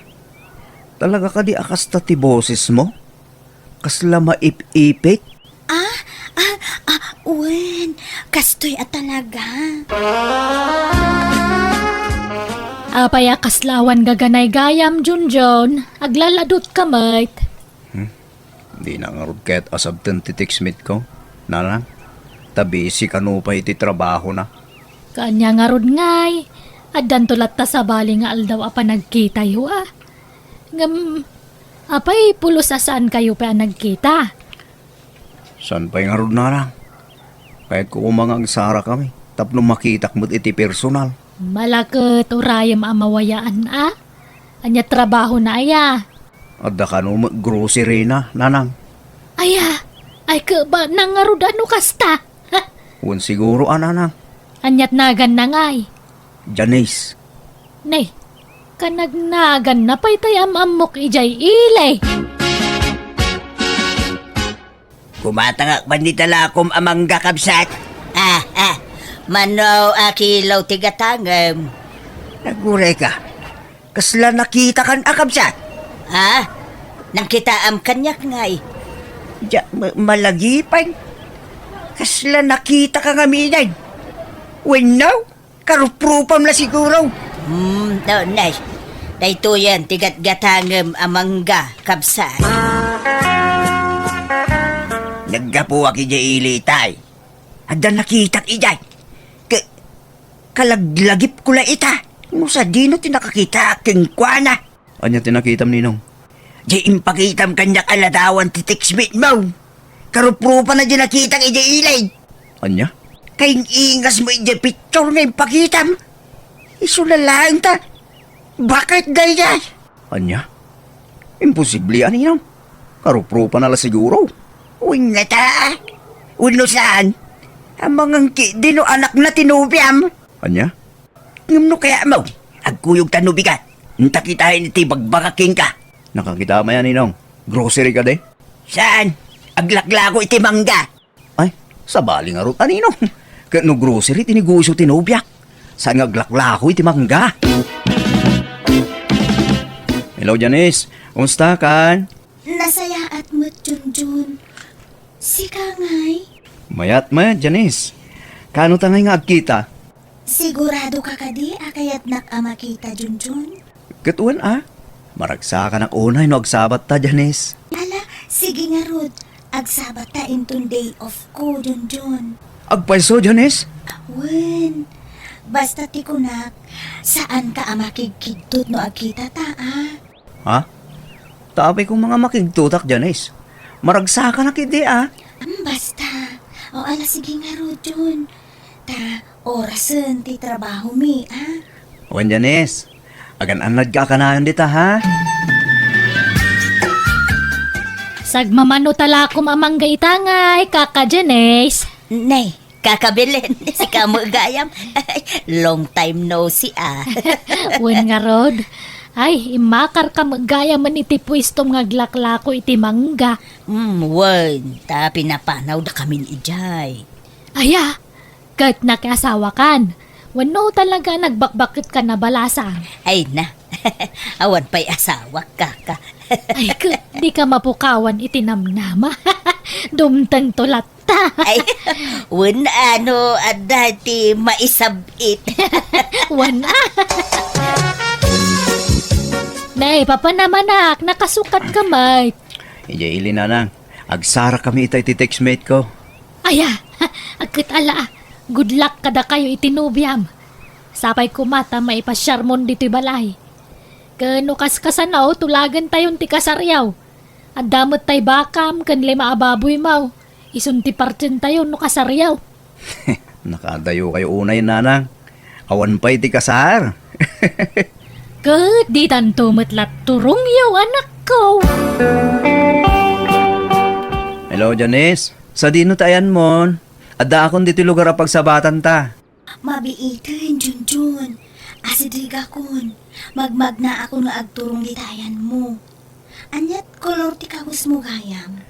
Talaga kadi a kasta ti bosesmo? Kasla maip-ipit? Ah, ah, ah, wen, kastoy a talaga. Apay a kasla awan gaganay gayam, Junjun? Aglaladot ka met. Hmm? Dina ngarud ket asabten ti textmate ko, Nanang. Ta busy kano pay iti trabahona. Kaanya ngarud ngay, addanto latta sabali nga aldaw a panagkitayo a. Ngem, apay pulos a saan kayo pay a nagkita? Saan pay ngarud, Nanang? Kayatko koma nga agsara kami tapno makitak met iti personal. Malaket urayem a mawayaan a? Ania trabahona aya? Adda kano met grocery na, Nanang. Aya, ay keba na ngarud a no kasta? Ha? Wen siguro a, Nanang. Aniat naganna ngay? Janice. Nay, kanagnaganna pay tay am-ammok idiay ili. Kumatangak man ni talakom a mangga, kabsat. Ah, ah. Mano a kilo ti gatangem? Naguray ka. Kasla nakitakan a, kabsat? Ha? Nangkitaam kaniak ngay? Dia, ma-, malagipan. Kasla nakita ka ngamin. Wenno? Karuprupam la siguro. Hmm, no, nay. Daytoyen ti gatgatangem a mangga, kabsat. Naggapuak idiay ili tay. Adda nakitak idiay. Ka-, kalaglagipko la ita. No sadino ti nakakitaak kenkuana. Ania ti nakitam, Ninong? Di impakitam kaniak a ladawan ti textmate mo. Karuprupana di nakitak idiay ili. Ania? Kaing-ingas mo idiay picture nga impakitam. Isu na laeng ta. Bakit daydiay? Ania? Imposible a, Ninong. Karuprupana la siguro. Wenno ta. Wenno saan? Amangan ketdi no anakna ti nobiam. Ania? Ngem no kayatmo, agkuyogta no bigat. Inta kitaen iti bagbagak kenka. Nakakita maya, Ninong. Grocery kadi? Saan? Aglaklako iti mangga. Ay, sabali ngarud a, Ninong. Ket no grocery ti negosyo ti nobiak, saan nga aglaklako iti mangga? Hello, Janice. Kumusta kan? Nasayaat met, Junjun. Sika ngay? Mayat met, Janice. Kaano ta ngay nga agkita? Sigurado ka kadi a kayatnak a makita, Junjun? Ket wen a, maragsakanak unay no agsabatta, Janice. Ala, sige ngarud, agsabatta inton day off ko, Junjun. Agpayso, Janice? Wen, basta ti kunak, saanka a makigkigtot no agkitata, a? Ha? Ta apay koma nga makigtotak, Janice. Maragsakanak idi, a? Am, basta. O, ala, sige ngarud, Jun. Ta orasen ti trabahomi, a? Wen, Janice. Agan-annadka a kanayon dita, ha? Sagmamano talakom a mangga ita ngay, kaka Janice. Nay, Kaka Belen, sika met gayam. Long time no see, a. Wen ngarud. Ay, immakarka met gayamen iti puestom nga aglaklako iti mangga. Hmm, wen, ta pinapanawdakamin idiay. Aya, ket nakiasawakan. Wenno talaga nagbakbaketkan a balasang? Ay na, awan pay asawak, kaka. Ay, ket dika mapukawan iti namnama. Dumtengto lat- Ay, wen, ano, adda ti maisab-it. Wen a. Nay, papanamanak, nakasukat ka met. Idiay ili, nanang. Agsara kami ita iti textmate ko. Aya, agket ala, good luck kadakayo iti nobiam. Apay koma ta maipasiarmon ditoy balay. Ken no kaskasano, tulagentayon ti kasariaw. Adda met tay bakam ken lima a baboymo. Isun ti partientayo no kasariaw. Nakadayokayo unay, nanang. Awan pay ti kasar. Ket ditanto met la turongyo, anakko. Hello, Janice. Sadino ti ayanmon? Addaakon ditoy lugar a pagsabatanta. Mabiiten, Junjun. Asidegakon. Magmagnaakon nga agturong dita ayanmo. Aniat kolor ti kawesmo gayam?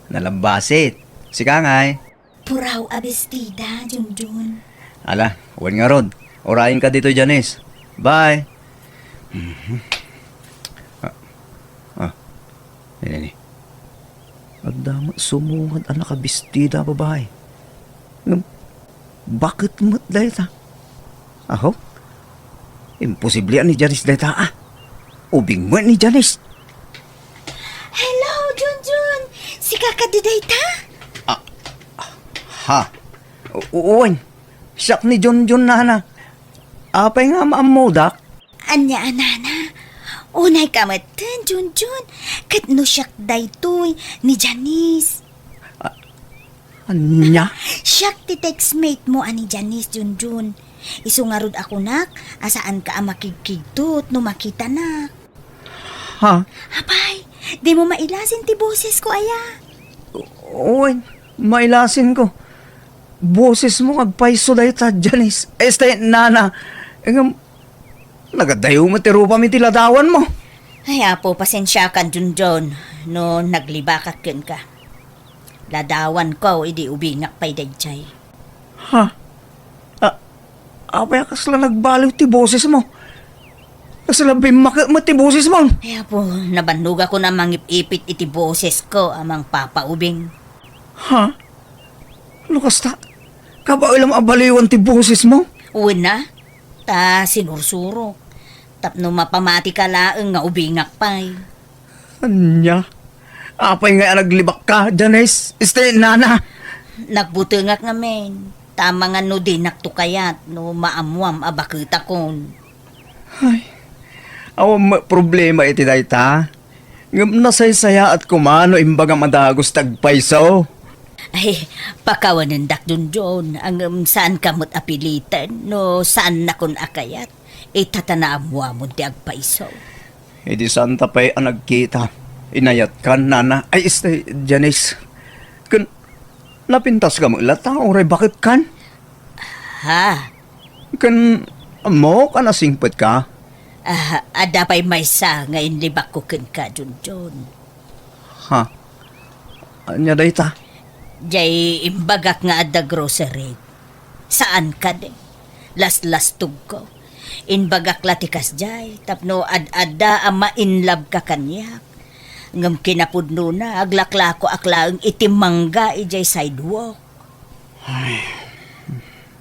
Nalabbasit. Sika ngay? Puraw a bestida, Junjun. Ala, wen ngarud. Urayenka ditoy, Janice. Bye. Mhm. Ah, ah. Nini, nini. Adda met sumungad a nakabestida a babai. Ngem, baket met dayta? Aho? Imposible a ni Janice dayta, ah. Ubing met ni Janice. Hello, Junjun! Sika kadi dayta? Ah, ha? U-, wen, siak ni Junjun, nana. Apay nga maammodak? Ania a, nana? Unayka metten, Junjun. Ket no siak daytoy, ni Janice. A-, ania? Siak ti textmate mo a ni Janice, Junjun. Isu ngarud a kunak a saanka a makigkigtot no makitanak. Ha? Apay, dimo mailasin ti bosesko aya? Wen, mailasinko. Bosesmo nga agpayso dayta, Janice. Este, nana. Ngem, nagadayo met ti rupam iti ladawanmo. Ay, Apo, pasensiakan, Junjun, no naglibakak kenka. Ladawanko idi ubingak pay daydiay. Ha? A-, apay a kasla nagbaliw ti bosesmo? Kasla bimmaket met ti bosesmo? Ay, Apo, nabannogakon a mangip-ipit iti bosesko a mangpapaubing. Ha? No kasta, kabaelam a baliwan ti bosesmo? Wen a, ta sinursuro. Tapno mapamatika laeng nga ubingak pay. Ania? Apay ngay a naglibakka, Janice? Este, nana? Nagbutengak ngamin. Ta amangan no dinakto kayat no maammoam a baketakon. Ay, awan met problema iti dayta. Ngem nasaysayaat koma no imbagam a dagus ti agpayso. Ay, pakawanendak, Junjun, ngem saanka met a piliten no saannakon a kayat. Ita ta naammoamon ti agpayso. Idi saanta pay a nagkita, inayatkan, nana. Ay, este, Janice. Ken napintaska met latta, uray baketkan? Ha? Ken ammok a nasingpetka? Ah, adda pay maysa nga inlibakko kenka, Junjun. Ha? Ania dayta? Jay imbagak nga adda grocery. Saan kadi? Laslastogko. Imbagak la ti kasjay, tapno ad-adda a ma-in love ka kaniak. Ngem kinapudnona, aglaklakoak laeng iti mangga idiay sidewalk. Ay,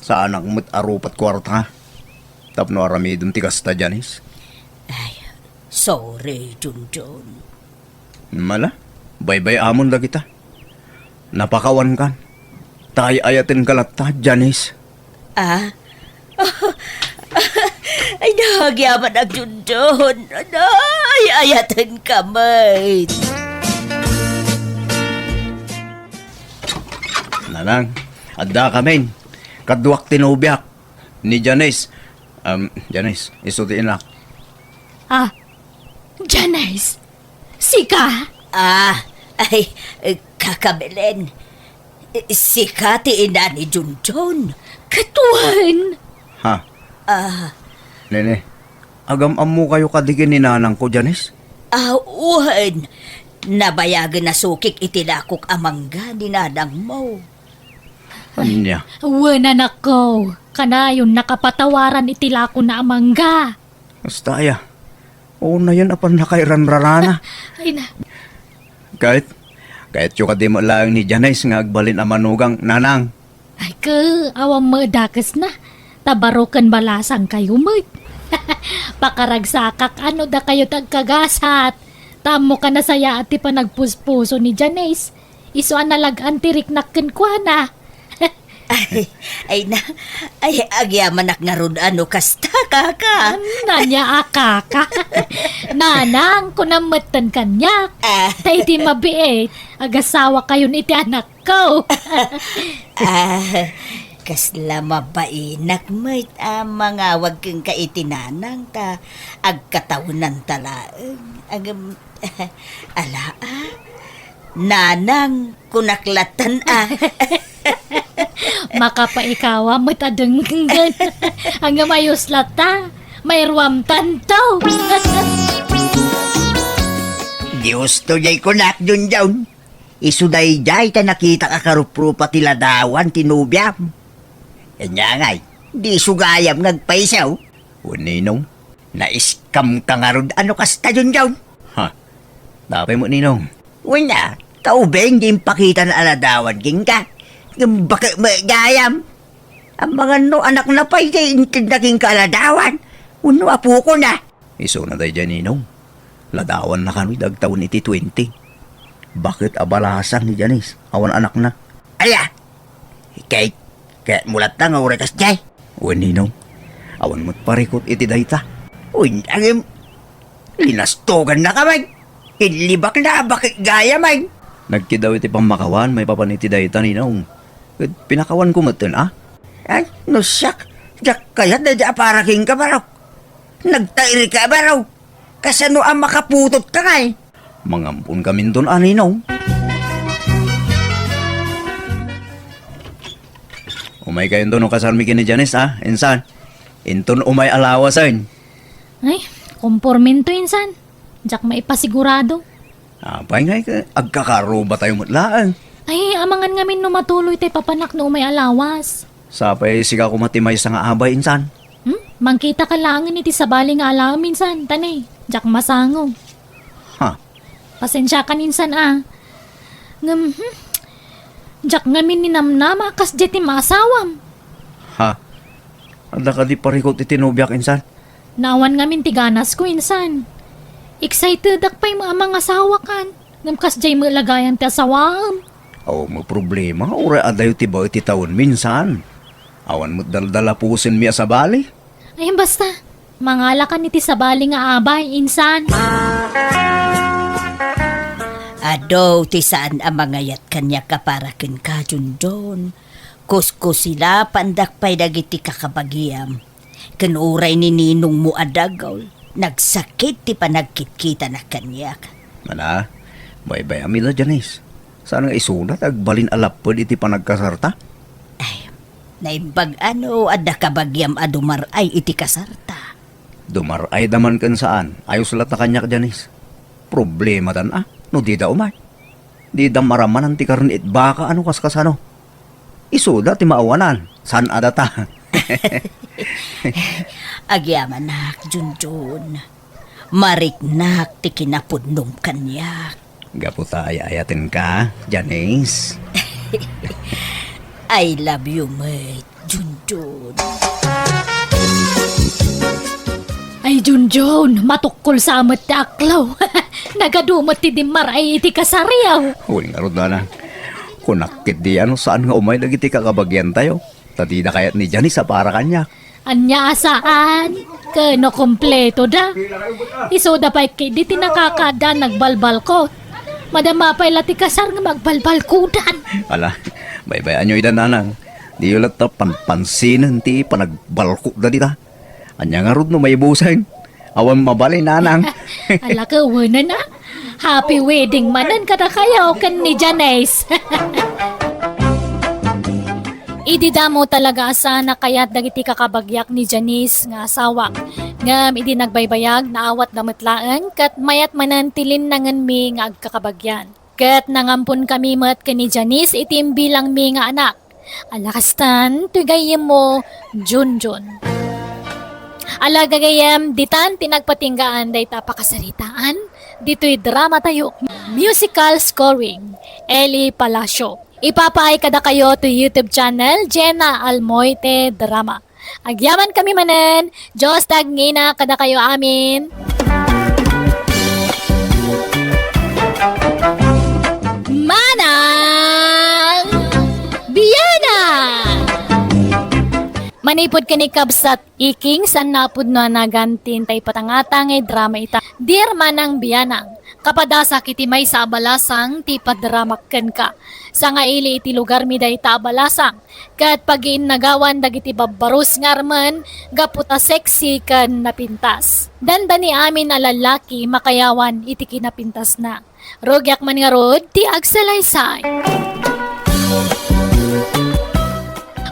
saanak met a rupat kuarta tapno aramidem ti kasta, Janice. Ay, sorry, Junjun. Mala, baybay-amon dagita. Napakawankan. Ta ay-ayatenka latta, Janice. Ah? Ay, nagyaman, Junjun. Ay, ayatenka met. Nanang, adda kamin. Kaduak ti nobiak. Ni Janice. Um, Janice, isu ti inak. Ah, Janice? Sika? Ah, ay, eh, Kaka Belen. Eh, sika ti ina ni Junjun. Ket wen. Ha? Ah. Nene, agam-ammokayo kadi ken ni nanangko, Janice? Ah, wen. Nabayagen a sukik iti lakok a mangga ni nanangmo. Ania? Wen, anakko. Kanayon nakapatawaran iti lakona a mangga. Kasta aya. Unayen a pannakairanrarana. Ay na. Ket, kayatyo kadi met laeng ni Janice nga agbalin a manugang, nanang? Ay, ke, awan met dakesna. Ta baro ken balasangkayo met. Pakaragsakak a no dakayo ti agkagasat. Ta ammoka nasayaat ti panagpuspuso ni Janice. Isu a nalag-an ti riknak kenkuana. Ay, ay na, ay, agyamanak ngarud a no kasta, kaka. Ania a kaka? Nanang, kunam metten kaniak. Ah. Ta idi mabiit, agasawakayon iti anakko. Ah, kasla mabainak met a mangawag kenka iti nanang ta agkatawenanta laeng. Ngem, ala, ah. Nanang, kunak latan, ah. Makapaikawa met a denggen. Ngem ayos lata. Mairuamtanto. Dios to jay kunak, Junjun. Isu dayjay ta nakitak a karuprupa ti ladawan ti nobiam. Ania ngay, di isu gayam nga agpayso? Wen ninong, naiskamka ngarud a no kasta, Junjun? Ha? Apay met ninong? Wen a, ta ubing di impakitana a ladawan kenka. Ngem baket met gayam. Amangan no anakna pay ti intedna kenka a ladawan wenno apokona. Isuna daydiay ninong. Ladawanna kano idi agtawen iti twenty. Baket a balasang ni Janice, awan anakna. Aya! Kay, kayatmo latta nga uray kasdiay? Wen ninong, awan met parikut iti dayta. Wen, ngem, linastogannaka met. Inlibakna a baket gayam met. Nagkiddaw iti pammakawan maipapan iti dayta, ninong. Ket pinakawanko metten, a? Ay, no siak, diak kayat daydi a para kenka, barok. Nagtairka, barok. Kasano a makaputotka ngay? Mangamponkaminton a, ninong. Umaykayonto no kasarmi ken ni Janice, a, insan. Inton umay a lawasen. Ay, kompormento insan. Diak maipasigurado. Apay ngay ket agkakarubatayo met laeng. Ay, amangan ngamin no matuloy tay papanak no umay a lawas. Sapay sika koma ti maysa nga abay insan. Hmm? Mangkitaka laengen iti sabali nga alaem insan, ta ne, diak masango. Ha? Pasensiakan insan a. Ngem, hmm, diak ngamin ninamnama a kasdiay ti maasawam. Ha? Adda kadi parikut iti nobiak insan? Naawan ngamin ti ganasko insan. Excitedak pay met a mangasawakan. Ngem kasdiay met la gayam ti asawaem. Awan met problema, uray adayo ti baet ti tawenmi insan. Awan met daldalapusenmi a sabali. Ay, basta, mangalakan iti sabali nga abay, insan. Adu ti saan a mangayat kaniak a para kenka, Junjun. Kuskusilapandak pay dagiti kakabagiam. Ken uray ni ninongmo a dagul, nagsakit ti panagkitkitana kaniak. Mana, baybay-am ida, Janice. Saan nga isuda ti agbalin a lapped iti panagkasarta? Ay, naimbag a no adda kabagiam a dumar-ay iti kasarta. Dumar-ayda man ken saan, ayos latta kaniak, Janice. Problematan a, no dida umay. Dida maramanan ti karne it baka a no kaskasano. Isuda ti maawanan, saan a data. Agyamanak, Junjun. Mariknak ti kinapudnom kaniak. Gapu ta ay-ayatenka, Janice. I love you met, Junjun. Ay, Junjun, matukkol sa met ti aklaw. Nagadu met ti dimmar-ay iti kasariaw. Wen ngarud, Nanang. Kunak ketdi a no saan nga umay dagiti kakabagiantayo. Ta dida kayat ni Janice a para kaniak. Ania a saan? Ken no kompleto da. Isuda pay ketdi ti nakakaadda a nagbalbalkot. Madama pay la ti kasar nga magbalbalkudan. Ala, baybay-anyo ida, Nanang. Diyo latta panpansinen ti panagbalkotda dita. Ania ngarud no maibusen? Awan mabalin, Nanang. Ala, kawanan a. Happy wedding manen kadakayo ken ni Janice. Idi damo talaga a saan a kayat dagiti kakabagiak ni Janice nga asawak. Ngem idi nagbaybayag, naawatda met laeng, ket mayat manen ti linnangenmi nga agkakabagian. Ket nangamponkami met ken ni Janice iti imbilangmi nga anak. Ala kastan, toy gayyemmo, Junjun. Ala gagayyem, ditan ti nagpatinggaan dayta a pakasaritaan, ditoy dramatayo, musical scoring, Eli Palacio. Ipapaay kadakayo to YouTube channel, Jenna Almoite Drama. Agyamankami manen, Dios ti agngina kadakayo amin. Manang Biana! Manipud ken ni kabsat Iking, saan nga pudno a nagantin tay patangata nga idrama ita. Dear Manang Bianang, kapadasak iti maysa a balasang ti ipadramak kenka. Sangaili iti lugarmi dayta a balasang, ket pagiinnagawan dagiti babbarus nga armen gapu ta sexy ken napintas. Dandani amin a lallaki makayawan iti kinapintasna. Rugiak man ngarud ti agsalaysay.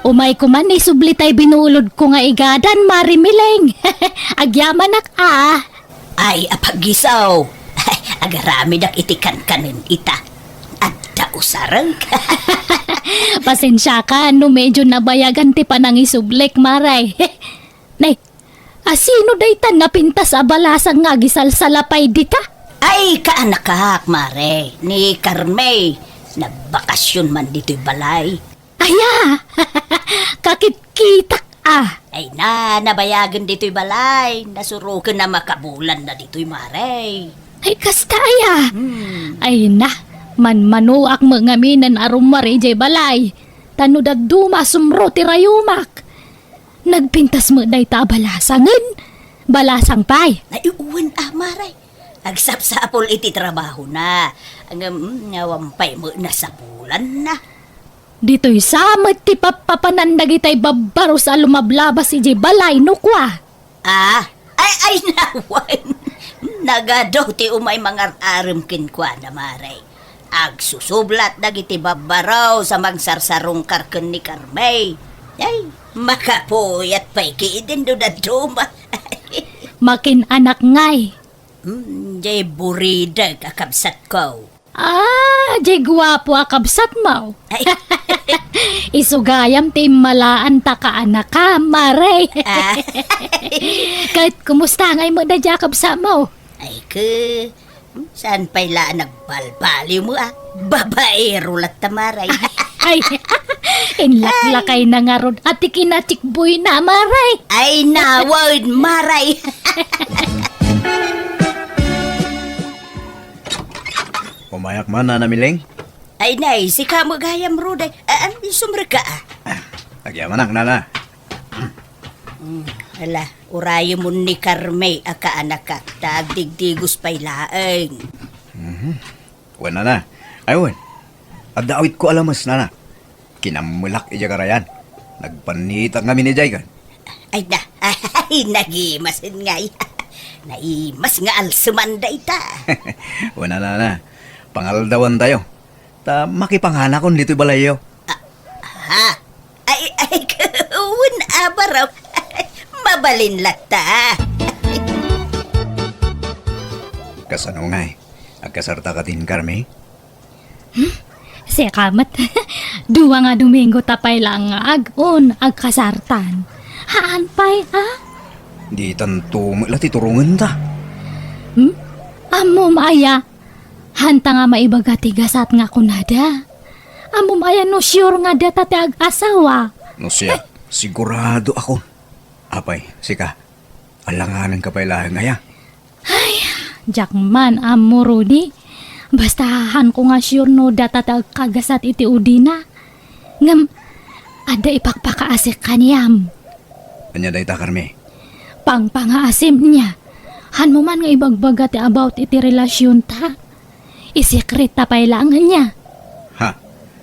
Umayko man isubli tay binulodko nga igadan, Mari Mileng. Agyamanak a. Ay, apaggisaw. Agaramidak iti kankanen ita. Adda usareng. Pasensiaka no medyo nabayagan ti panangisublik, Mare. Nay, asino dayta napintas a balasang nga agisalsalapay dita? Ay, kaanakak, Mare, ni Carme. Nagbakasyon man ditoy balay. Aya! Kakitkitak a! Ay na, nabayagen ditoy balay. Nasuroken a makabulan na ditoy, Mare. Ay, kasta aya! Hmm. Ay na, manmanoak met ngamin a rummuar idiay balay. Ta no dadduma, sumro ti rayumak. Nagpintas met dayta a balasangen. Balasang pay. Ay, wen a, Mare. Agsapsapul iti trabahona. Ngem, mm, awan pay met nasapulanna. Ditoy sa met ti pappapanan dagitay babbarus a lumablabas idiay balay no kua. Ah, ay, ay, nawan. Nagadu ti umay mangar-arem kenkuana, Mare. Agsusublat dagiti babbarus a mangsarsarungkar ken ni Carme. Ay, makapuyat pay ketdin no dadduma. Makin-anak ngay. Hmm, jay buridek a kabsatko. Ah, jay guapo a kabsatmo. Ay. Isu gayam ti immalaanta kaanakam, Mare. Ah. Ket kumusta ngay met daydiay a kabsatmo? Ay, ke, saan pay la a nagbalbaliwmo a? Babaero latta, Mare. Ay, inlaklakayna ngarud a ti kinachikboyna, Mare. Ay, nawan, Mare. Umayak man, Nana Mileng. Ay, nay, sika met gayam, Rude. Ah, ah, sumrekka, ah. Ah, agyamanak, Nana. Mm, ala, urayemon ni Carme a kaanakak, ta agdigdigos pay laeng. Mhm. Wen, Nana. Ay, wen. Adda awitko a lames, Nana. Kinammelak idiay karayan. Nagpannitak ngamin idiay kan. Ay na, ay, nagimasen ngay. Naimas nga alseman dayta. Wen, Nana, pangaldawentayo. Ta makipanganakon ditoy balayyo. Ah, ha? Ay, ay, wen a, Barok. Mabalin latta. Kasano ngay? Agkasarta ka ken Carme? Hmm? Sika met. Dua nga Domingo ta pay laeng nga ag-un, agkasartan. Haan pay, a? Ditan to met la ti turongenta. Hmm? Ammom aya? Hanta nga maibaga ti gasat nga kunada. Ammom aya no sure nga data ti ag-asawa? No siak, sigurado akon. Apay, sika, alanganenka pay laeng aya? Ay, diak man ammo, Rudy. Basta haanko nga sure no data ti agkagasat iti udina. Ngem, adda ipakpakaasik kaniam. Ania dayta, Carme? Pangpangaasim nia. Hanmo man nga ibagbaga ti about iti relasionta. Isekreta pay laeng nia. Ha?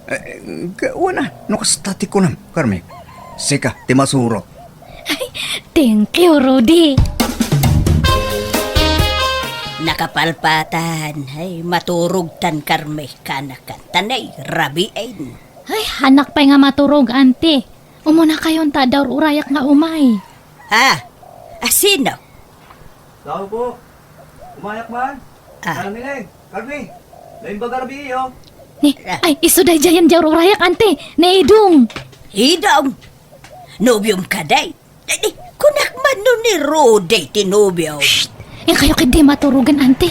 Eh, eh, wen a, no kasta ti kunam, Carme. Sika ti masurok. Ay, thank you, Rudy. Nakapalpatan, ay, maturogtan, Carme, kaanakan. Ta nay, rabiin. Ay, haanak pay nga maturog, ante. Umunakayon ta adda ur-urayak nga umay. Ha? Asino? Tao po. Umayak man. Ah. Alang Mileng, Carme, naimbag a rabii, oh. Ni, ah, ay, isu daydiayen diay ur-urayak, ante. Ni Idong. Idong? Nobiom kadi? Ay, di, kunak man no ni Rudy ti nobio. Shh! Inkayo ketdi maturogen, ante.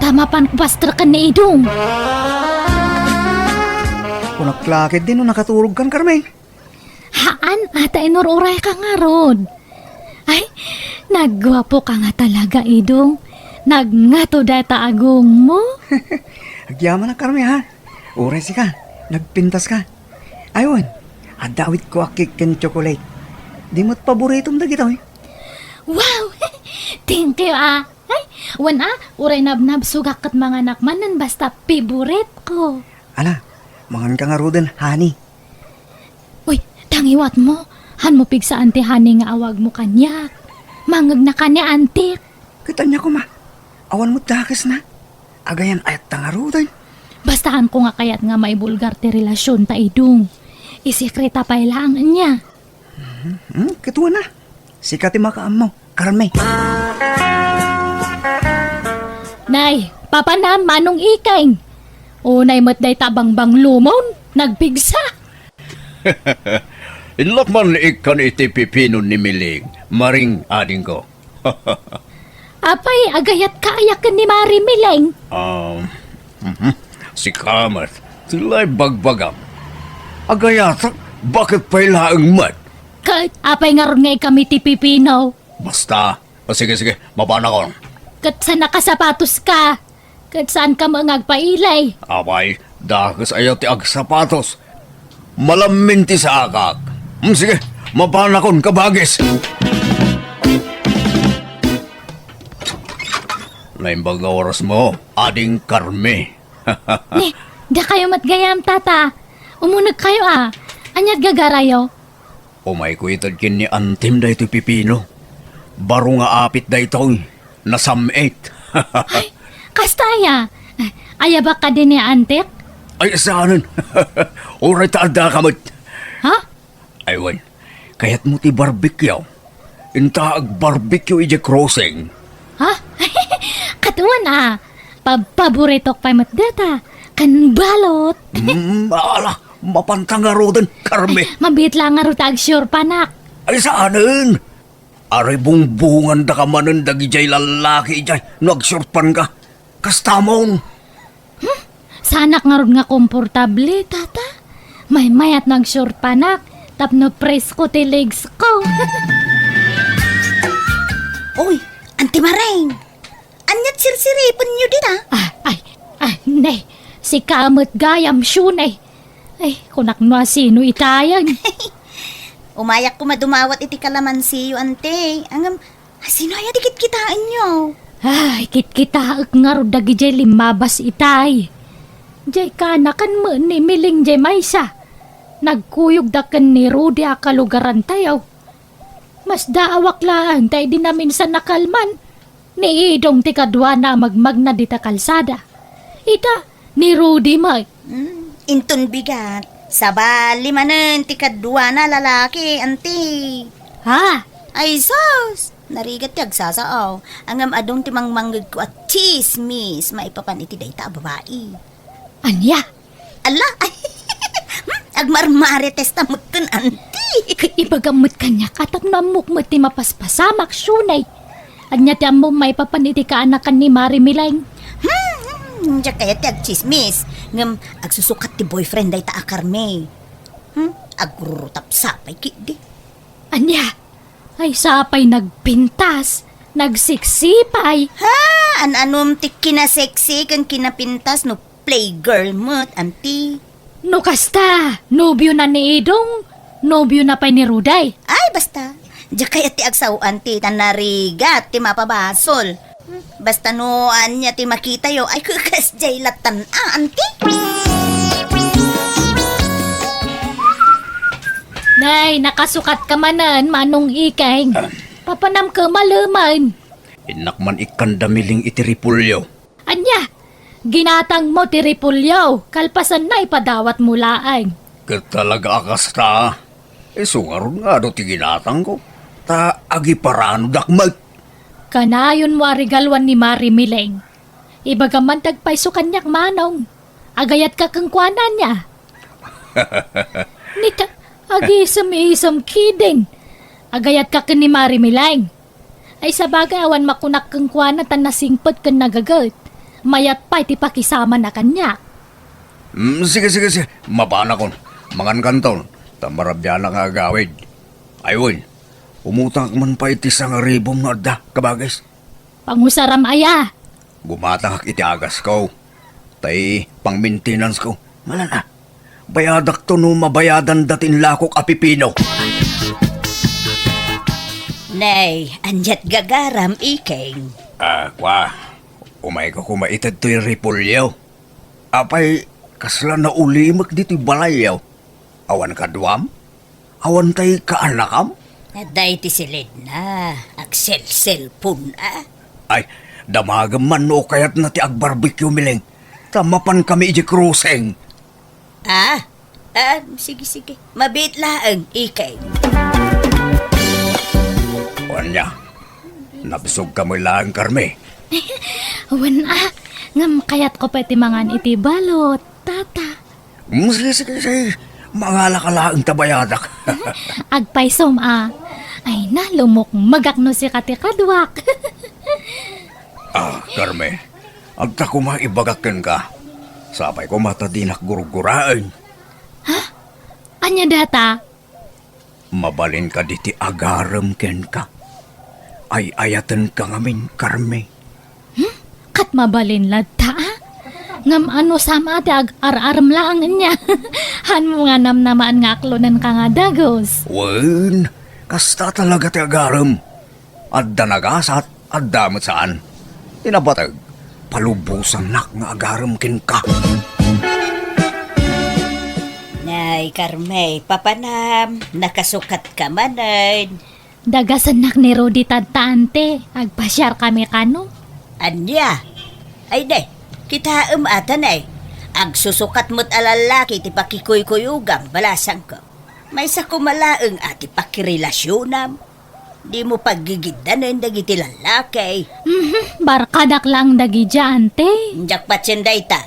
Ta mapan ko pastreken ni Idong. Kunak la ketdi no nakaturogkan, Carme. Haan, ata inur-urayka ngarud. Ay, nagguapoka nga talaga, Idong. Nagngato dayta agongmo. Agyamanak, Carme, ha? Uray sika, nagpintaska. Ay, wen, adda awitko a cake ken chocolate. Di met paboritom dagitoy. Wow! Thank you, ah. Ay, wen, ah, uray nabnabsogak ket manganak manen basta favorite ko. Ala, manganka ngaruden, honey. Uy, tangiwat mo. Hanmo pigsaan ti honey nga awagmo kaniak. Mangngegna kaniak, antik. Ket ania koma, awan met dakesna. Agayan-ayatta ngaruden. Basta hanko nga kayat nga maibulgar ti relasionta, Idong. Isekreta pay laeng ania. Hmm, ket wen a. Sika ti makaammo, Carme. Nay, papanam, Manong Ikeng. Unay met dayta bangbanglomon, nagpigsa. Innak man ikkan iti pipino ni Miling, Maring adingko. Apay, agayatka aya ken ni Mari Miling? Um, mhm. Sika met, ti la ibagbagam. Agayatak, baket pay laeng met? Ket apay ngarud nga ikkan iti pipino? Basta. O, sige, sige, mapanakon. Ket sa nakasapatoska? Ket saanka met nga agpailay? Apay, dakes aya ti agsapatos. Malammin ti saakak. Hmm, sige, mapanakon, kabagis. Naimbag nga orasmo, Ading Carme. Ni, dakayo met gayam, Tata. Umunegkayo a. Ania't gagarayo? Umayko ited ken ni Antim daytoy pipino. Baro nga apit daytoy. Nasam-it. Ay, kasta aya? Ayabak kadi ni Antik? Ay, saanen. Uray ta addaka met. Ha? Ay, wen. Kayatmo ti barbecue? Inta agbarbecue idiay crossing. Ha? Ket wen a. Pa-, paboritok pay met dayta. Ken balot. Mm, ala, mapanta ngaruden, Carme. Mabiit la ngarud ta agsiurpanak. Ay, saanen. Aray bungbungandaka manen dagidiay lallaki idiay no agsiurpanka. Kastamon. Hmm? Saanak ngarud nga komportable, Tata. Maymayat no agsiurpanak tapno presko ti legs ko. Uy, Anti Maring! Ania't sirsiripenyo dita? Ah, ay, ah, ne. Sika met gayam, Shunay. Ay, kunak no asino itayen. Umayak koma dumawat iti kalamansiyo, Anti. Ngem, asino aya ti kitkitaenyo? Ay, kitkitaek ngarud dagidiay limmabas itay. Diay kaanakan met ni Miling diay maysa. Nagkuyogda ken ni Rudy a kalugarantayo. Masdaawak laeng ta idi naminsan a kalman, ni Idong ti kaduana a magmagna dita kalsada. Ita, ni Rudy met. Hmm, inton bigat, sabali manen ti kaduana a lalaki, Anti. Ha? Ay sus! Narigat ti agsasao. Ngem adun ti mangmangngegko a tsismis maipapan iti dayta a babai. Ania? Ala, ay, hmm, agmarmaritesta metten, Anti. Ket ibagam met kaniak a tapno ammok met ti mapaspasamak, Shunay. Ania ti ammom maipapan iti kaanakan ni Mari Miling? Hmm, hmm, diak kayat ti agtsismis. Ngem agsusukat ti boyfriend dayta a Carme. Hmm, agrurutapsa pay ketdi. Ania? Ay, sapay nagpintas, nagseksi pay. Ha? An-anom ti kinaseksi ken kinapintas no playgirl met, Anti. No kasta, nobiona ni Idong, nobiona pay ni Rudy. Ay, basta. Diak kayat ti agsao, Anti, ta narigat ti mapabasol. Basta no ania ti makitayo, ay, kasdiay lattan a, Anti. Nay, nakasukatka manen, Manong Ikeng. Ah. Papanam ka maleman. Innak man ikkanda Miling iti repolyo. Ania? Ginatangmo ti repolyo, kalpasanna ipadawatmo laeng. Ket talaga a kasta? Isu ngarud nga adu ti ginatangko, ta agiparanodak met. Kanayonmo a regaluan ni Mari Miling. Ibagam man ti agpayso kaniak, Manong. Agayatka kenkuana ania? Nita, agisem-isem ketdin. Agayatka ken ni Mari Miling. Ay, sabagay, awan makunak kenkuana ta nasingpet ken nagaget. Mayat pay ti pakisamana kaniak. Mm, sige, sige, sige. Mapanakon. Mangankanton. Ta marabianak nga agawid. Ay, wen. Umutangak man pay ti sangaribom no adda, kabagis. Pangusaram aya? Gumatangak iti agasko. Tay pang-maintenance ko. Malan a. Bayadakto no mabayadan dati inlakok a pipino. Nay, aniat gagaram, Iking? Ah, kwa, umayka koma ita ditoy Repolyo. Apay, kasla naulimek ditoy balayyo? Awan kaduam? Awan tay kaanakam? Adda iti silidna, agselselpon, a? Ay, damagem man no kayatna ti agbarbecue, Miling. Ta mapankami idiay crossing. Ah? Ah, sige, sige. Mabiit laeng, Iking. Ania, nabsogka met laeng, Carmi? Wen a, ngem kayatko pay ti mangan iti balot, tata. Mm, sige, sige, sige. Mangalaka laeng ta bayadak. Agpaysom a. Ay na, lumukmegak no sika ti kaduak. Ah, Carmi, adda koma ibagak kenka. Sapay koma ta dinak gurguraen. Ha? Ania dayta? Mabalin kadi ti agarem kenka? Ay-ayatenka ngamin, Carmi. Hmm? Ket mabalin latta, a? Ngem anusam a ti ag-ar-arem laeng ania? Hanmo nga namnamaen nga aklonenka nga dagus. Wen, kasta talaga ti agarem. Adda nagasat, adda met saan. Ti napateg, palubosannak nga agarem kenka. Nay, Carmi, papanam, nakasukatka manen. Dagasennak ni Rudy tadta, ante. Agpasiarkami kano. Ania? Ay, ne, kitaem a ta, ne. Agsusukat met a lallaki ti pakikuykuyogam, balasangko. Maysa koma laeng a ti pakirelasionam. Dimo paggigiddanen dagiti lallaki. Mhm, barkadak laeng dagidiay, ante. Diak patien dayta.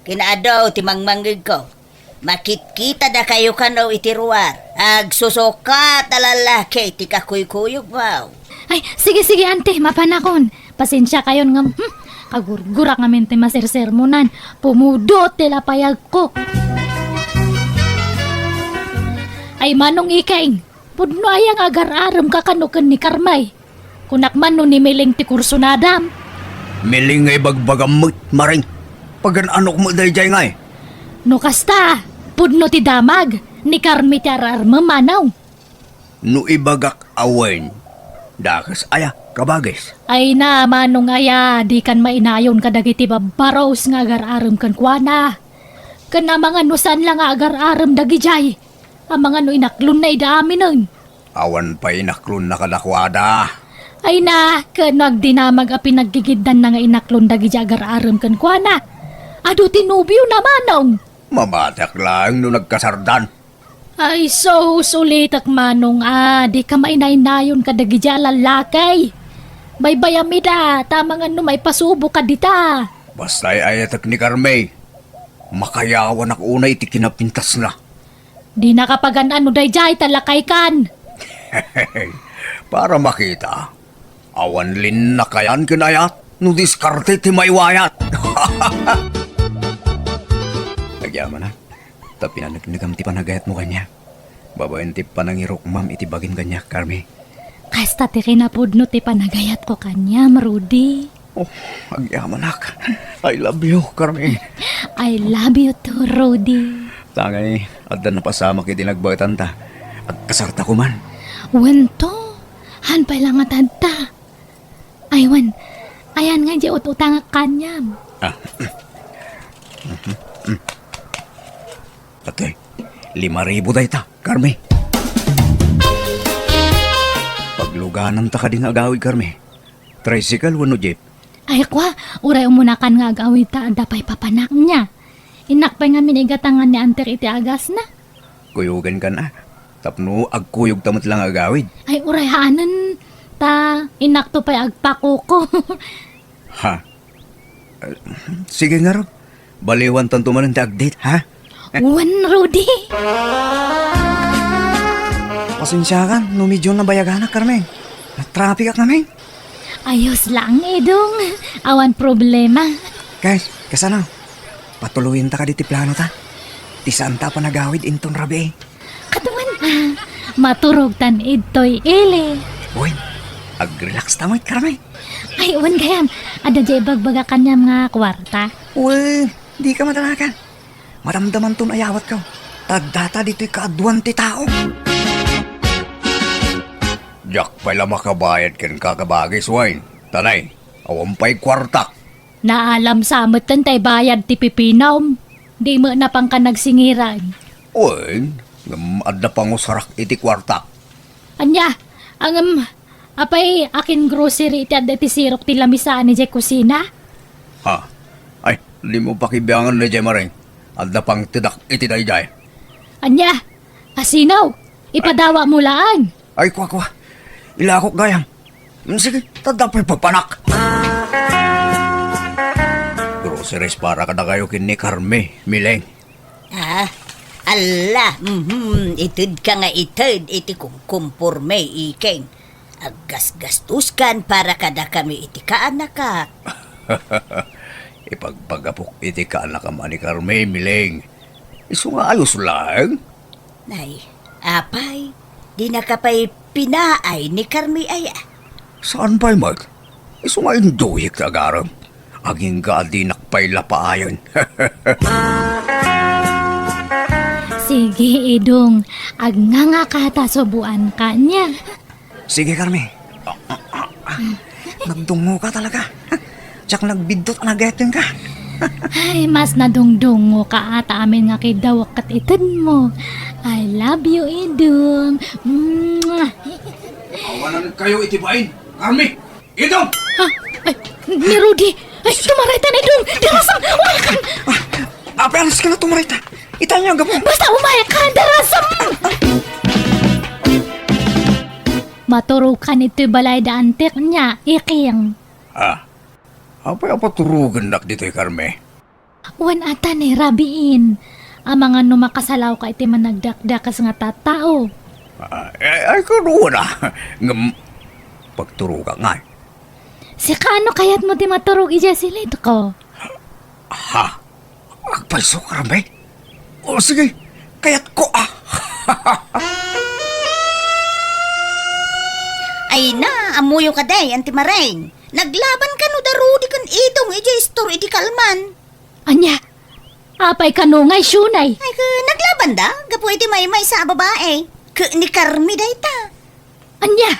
Kinaadu ti mangmangngegko. Makitkitada kayo kano iti ruar. Agsusukat a lallaki ti kakuykuyogmo. Ay, sige, sige, ante, mapanakon. Pasensiakayon ngem, hmm, kagurgurak ngamin ti masersermonan. Pumudot ti lapayagko. Ay, Manong Iking, pudno aya nga agar-aremka kano ken ni Carmi? Kunak man no ni Miling ti kursunadam. Miling nga ibagbagam met, Maring. Pagan-anok met daydiay ngay. No kasta, pudno ti damag, ni Carmi ti ar-armem, Manong. No ibagak a wen, dakes aya, kabagis? Ay na, Manong aya, dikan mainayon kadagiti babbaros nga agar-arem kenkuana. Ken amangan no saan la nga agar-arem dagidiay. Amangan no inaklonna ida aminen. Awan pay inaklonna kadakuada. Ay na, ken no agdinamag a pinaggigiddanna nga inaklon dagidiay agar-arem kenkuana. Adu ti nobiona, Manong. Mamatiak laeng no nagkasardan. Ay, sus, ulitek, Manong, a, dika mainaynayon kadagidiay a lallaki. Baybayam ida, ta amangan no maipasuboka dita. Basta ay-ayatek ni Carmi, makayawanak unay iti kinapintasna. Dinaka pagan-an no daydiay ta lakaykan. Para makita, awan linnakayan ken ayat no diskarte ti maiwayat. Agyamanak, ta pinaneknekam ti panagayatmo kaniak. Babaen ti panangirukmam iti bagim kaniak, Carmi. Kasta ti kinapudno ti panagayatko kaniam, Rudy. Oh, agyamanak. I love you, Carmi. I love you too, Rudy. Tangay, adda napasamak iti nagbaetanta. Agkasarta koman. Wen to, han pay la nga tadta. Ay, wen, ayan nga di ut-utangak kaniam. Ah. Atoy, lima ribu dayta, Carmi. Paglugananta kadi nga agawid, Carmi. Tricycle wenno jeep? Ay, kwa, uray umunakan nga agawid ta adda pay papanak nia. Innak pay ngamin igatangan ni Anter iti agasna. Kuyogankan a, tapno agkuyogta met la nga agawid. Ay, uray haanen, ta inakto pay agpakuko. Ha? Eh, sige ngarud. Baliwantanto manen ti agdate, ha? Wen, Rudy. Pasensiakan no medyo nabayaganak, Carmen. Natrapikak ngamin. Ayos lang, Edong. Awan problema. Guys, kasano? Patuloyenta kadi ti planota. Ti saanta a panagawid inton rabii. Kaduan a, maturogtan idtoy ili. Wen, agrelaxta met, Carmen. Ay, wen gayam, adda diay ibagbagak kaniam nga kuarta. Wen, dika madanagan. Madamdamanton ayawatko. Ta addata ditoy kaaduan ti tao. Diak pay la makabayad kenka, kabagis, wen. Tanay, awan pay kuartak. Naalam sa metten tay bayad ti pipinom. Di met napangka nagsingiran. Wen, ngem adda pangusarak iti kuartak. Ania? Ngem, apay akin grocery iti adda iti sirok ti lamisaan idiay kusina? Ha? Ay, dimo pakibiangan daydiay, Maring. Adda pangtedak iti daydiay. Ania? Asino? Ipadawatmo laeng. Ay, kua, kua. Ilakok gayam. Mm, sige, tadda pay papanak. Groceries para kadakayo ken ni Carmi, Mileng. Ah, alla, mhm, itedka nga ited iti kumkumporme, Iking. Aggasgastuskan para kadakami iti kaanakak. Ipagpagapok iti kaanakam a ni Carmi, Mileng. Isu nga ayos laeng. Ay, apay, dinaka pay pinaay ni Carmi aya? Saan pay met? Isu nga induyek ti agarem. Agingga a dinak pay lapaayen. Sige, Idong. Agngangaka ta suboanka nia. Sige, Carmi. Ah, ah, ah, ah. Nagdungoka talaga. Diak nagbiddut a nagayat kenka. Ay, mas nadungdungoka ata amin nga kidawek ket itedmo. I love you, Idong. Mwah! Awanan kayo iti bain, Carmi! Idong! Ah, ay, ni Rudy! Ay, tumaraytan, Idong! Dirasam! Umayakan! Ah, apianas ka na tumarayta. Itanya ka mo. Basta umayakan! Dirasam! Maturokan itoy balay da antik nia, Iking. Ah, apay a paturogennak ditoy, Carmi? Wen ata ni rabiin. Amangan no makasalawka iti managdakdakes nga tattao. Ah, ay, ay, kano na. Ngem, pagturogak ngay. Sika, no kayatmo ti maturog idiay silidko? Ha? Agpayso, Carmi? O, sige. Kayatko, ah. Ay na, ammoyo kadi, Auntie Maring. Naglaban kano da Rudy ken Idong idiay istor idi kalman. Ania? Apay kano nga isyonay? Ay, ke, naglaban da, gapu iti maymaysa a babae. Ke ni Carmi dayta. Ania?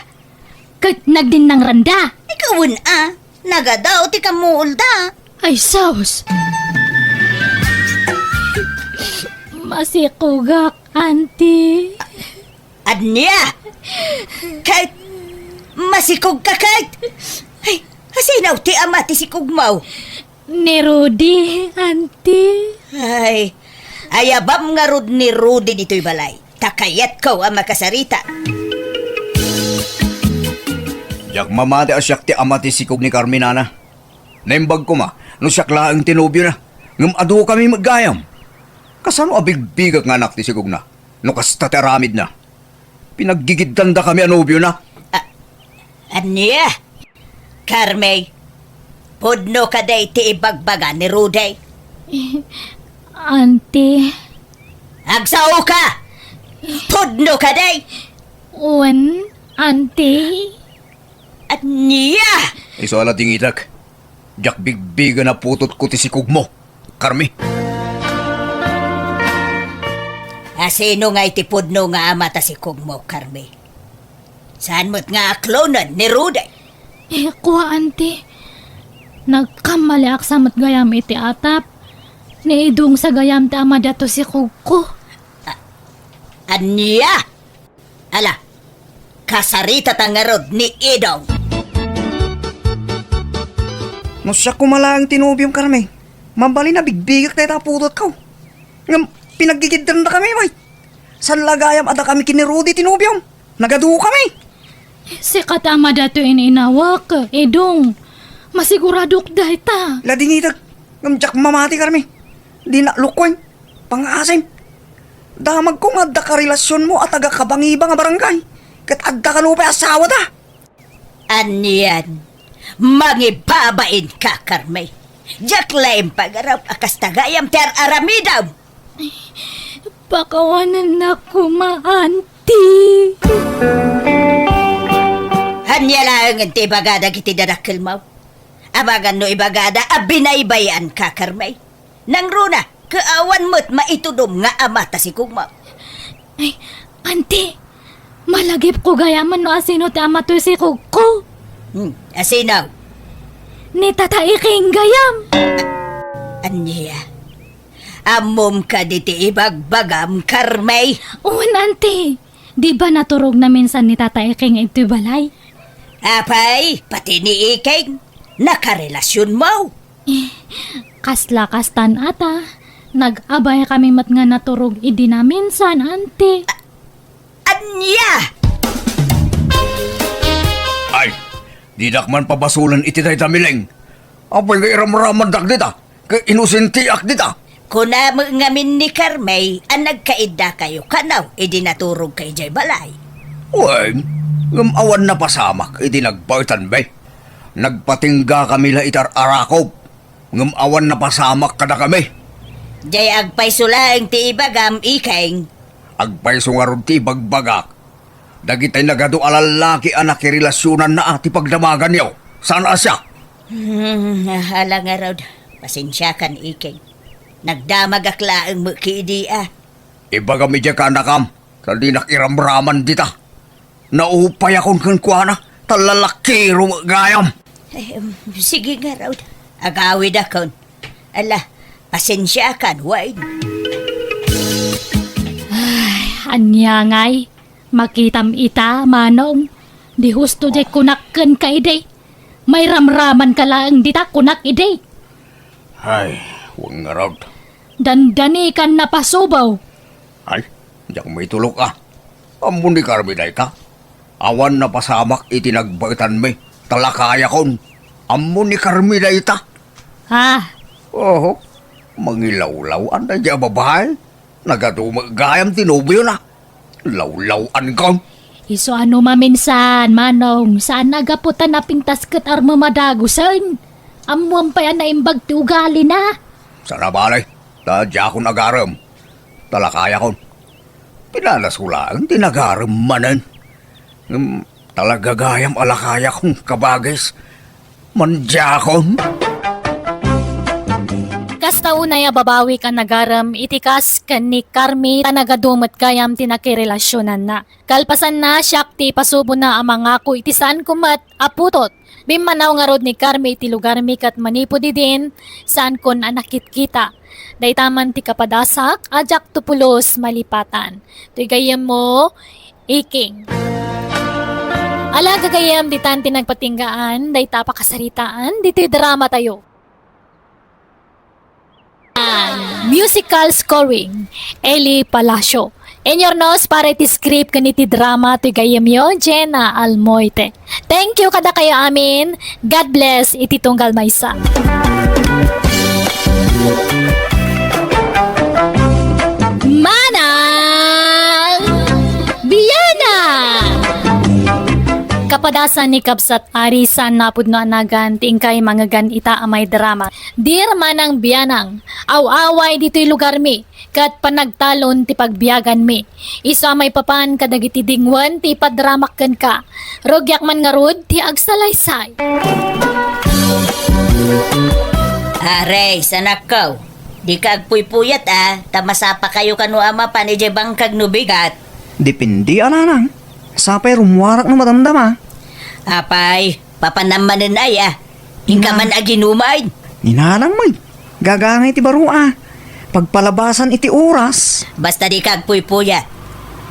Ket nagdinnangranda? Ay, kawen a. Nagadaw ti kammuolda. Ay, sus! Masikogak, Auntie. Ania? Ket masikogka ket? Ay, asino ti ama ti sikogmo? Ni Rudy, Auntie. Ay, ayabam ngarud ni Rudy ditoy balay. Ta kayatko a makasarita. Diak mamati a siak ti ama ti sikog ni Carmi, nana. Naimbag koma no siak laeng ti nobiona, ngem adukami met gayam. Kasano a bigbigak nga anak ti sikogna no kasta ti aramidna? Pinaggigiddandakami a nobiona. A-, ania? Carmi, pudno kadi ti ibagbaga ni Rudy? Eh, Auntie. Agsaoka! Pudno kadi? Wen, Auntie. Ania? Isu a la dingitek. Diak bigbigen a putotko ti sikogmo, Carmi. Asino ngay ti pudno nga ama ta sikogmo, Carmi? Saan met nga aklonen ni Rudy? Eh, kua, Auntie. Nagkamaliak sa met gayam iti atap. Ni Idong sa gayam ti ama dato sikogko. A-, ania? Ala, kasaritata ngarud ni Idong. No siak koma laeng ti nobiom, Carmi, mabalin a bigbigak dayta a putotko. Ngem pinaggigiddandakami, bay. Saan la gayam a dakami ken ni Rudy ti nobiom? Nagadukami. Sika ti ama dato ininawak, Idong. Masiguradok dayta. La dingitek, ngem diak mamati, Carmi. Dinak lukuen. Pangaasim. Damagko nga adda karelasionmo a taga-Kabangibang a barangay, ket adda kano pay asawada. Anian, mangibabainka, Carmi. Diak laeng pagaram a kasta gayam ti ar-aramidam. Pakawanennak koma, Auntie. Ania laengen ti ibaga dagiti dadakkelmo? Amangan no ibagada a binaybay-anka, Carmi. Nangruna, ket awan met maitudom nga ama ta sikogmo. Ay, Auntie, Malagipko gayam no asino ti ama toy sikogko. Hmm, asino? Ni Tata Iking gayam. Ania? Ammom kadi ti ibagbagam, Carmi? Wen, Auntie. Di ba naturogna minsan ni Tata Iking iti balay? Apay, pati ni Iking, nakarelasionmo? Eh, kasla kastan ata. Nag-abay kami met nga naturog idi na minsan, Auntie. Ania? Ay, didak man pabasolen iti dayta, Miling. Apay nga iramramandak dita? Ket inosentiak dita. Kuna met ngamin ni Carmi a nagkaiddakayo kano idi naturogka idiay balay. Wen, ngem awan napasamak idi nagbaetanmi. Nagpatingga kami la iti ar-arakop, ngem awan napasamak kadakami. Diay agpayso laeng ti ibagam, Iking. Agpayso ngarud ti ibagbagak. Dagitay nagadu a lallaki a nakirelasionanna a ti pagdamaganyo. Saan a siak? Hmm, ala ngarud. Pasensiakan, Iking. Nagdamagak laeng met kadi a. Ibagam idiay kaanakam, ta dinak iramraman dita. Naupayakon kenkuana, ta lalakiro met gayam. Eh, um, sige ngarud. Agawidakon. Ala, pasensiakan, wen. Ay, ania ngay? Makitam ita, Manong. Di husto diay kunak kenka idi. Mairamramanka laeng dita kunak idi. Ay, wen ngarud. Dandanikan napasubaw. Ay, diak maitulok a. Ammo ni Carmi dayta? Awan napasamak iti nagbaetanmi, ta lakayakon. Ammo ni Carmi dayta? Ah. Oho, mangilawlaw-an daydiay a babai. Nagadu met gayam ti nobiona. Lawlaw-ankon. Isu a no maminsan, Manong, saan a gapu ta napintas ket armo madagusen. Ammoam pay a naimbag ti ugalina. Saan a bale, ta diakon agarem. Ta lakayakon. Pinanaso laeng ti nagarem manen. Ngem talaga gayam a lakayakon, kabagis. Mandiakon. Kasta unay a babawik a nagarem iti kas ken ni Carmi ta nagadu met gayam ti nakirelasionanna. Kalpasanna, siak ti ipasubona a mangako iti saanko met a putot. Bimmanaw ngarud ni Carmi iti lugarmi ket manipud idin, saankon a nakitkita. Dayta man ti kapadasak a diakto pulos malipatan. Toy gayyemmo, Iking. Ala, gagayyem, ditan ti nagpatinggaan dayta a pakasaritaan ditoy dramatayo. Musical scoring, Eli Palacio. Inurnos para iti script ken iti drama toy gayyemyo, Jenna Almoite. Thank you kadakayo amin. God bless iti tunggal maysa. Manang Bianang! Kapadasan ni Kabsat Ari, saan napudno a nagan ti inkay mangegan ita a maidrama. Dear Manang Bianang, aw-away ditoy lugarmi, ket panagtalon ti pagbiaganmi. Isu a maipapan kadagiti dingwen ti ipadramak kenka. Rugiak man ngarud ti agsalaysay. Are, sanakkaw. Dika agpuypuyat a, ta masapakayo kano a mapan idiay bangkag no bigat. Depende a, nanang. Sapay rummuarak no madamdama. Apay, papanam manen aya. Inka man aginuman. Ni nanang met. Gagangay ti baro a. Pagpalabasan iti oras. Basta dika agpuypuyat.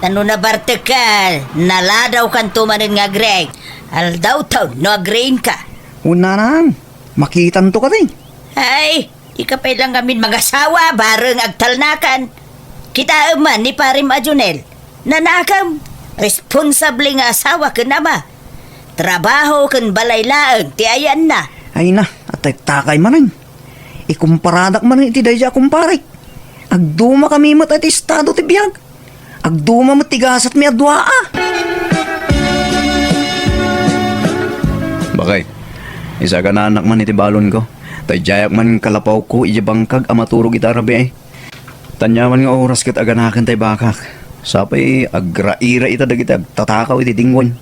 Ta no nabartekka, naladawkanto manen nga agriing. Aldawtaw no agriingka. Wen, nanang, makitanto kadi. Ay, ika pay la ngamin mangasawa, bareng agtalnakan. Kitaem man ni Parem a Jonel. Nanakem, responsable nga asawa ken ama. Trabaho ken balay laeng ti ayanna. Ay na, atektakay manen. Ikumparadak manen iti daydiay a kumparek. Agdumakami met iti estado ti biag. Agduma met ti gasatmi a dua a. Bakay, isagananak man iti balonko. Ta idiayak man kalapawko idiay bangkag a maturog ita a rabii. Ta aniaman nga oras ket aganaken tay bakak. Sapay agraira ita dagiti agtatakaw iti dingwen.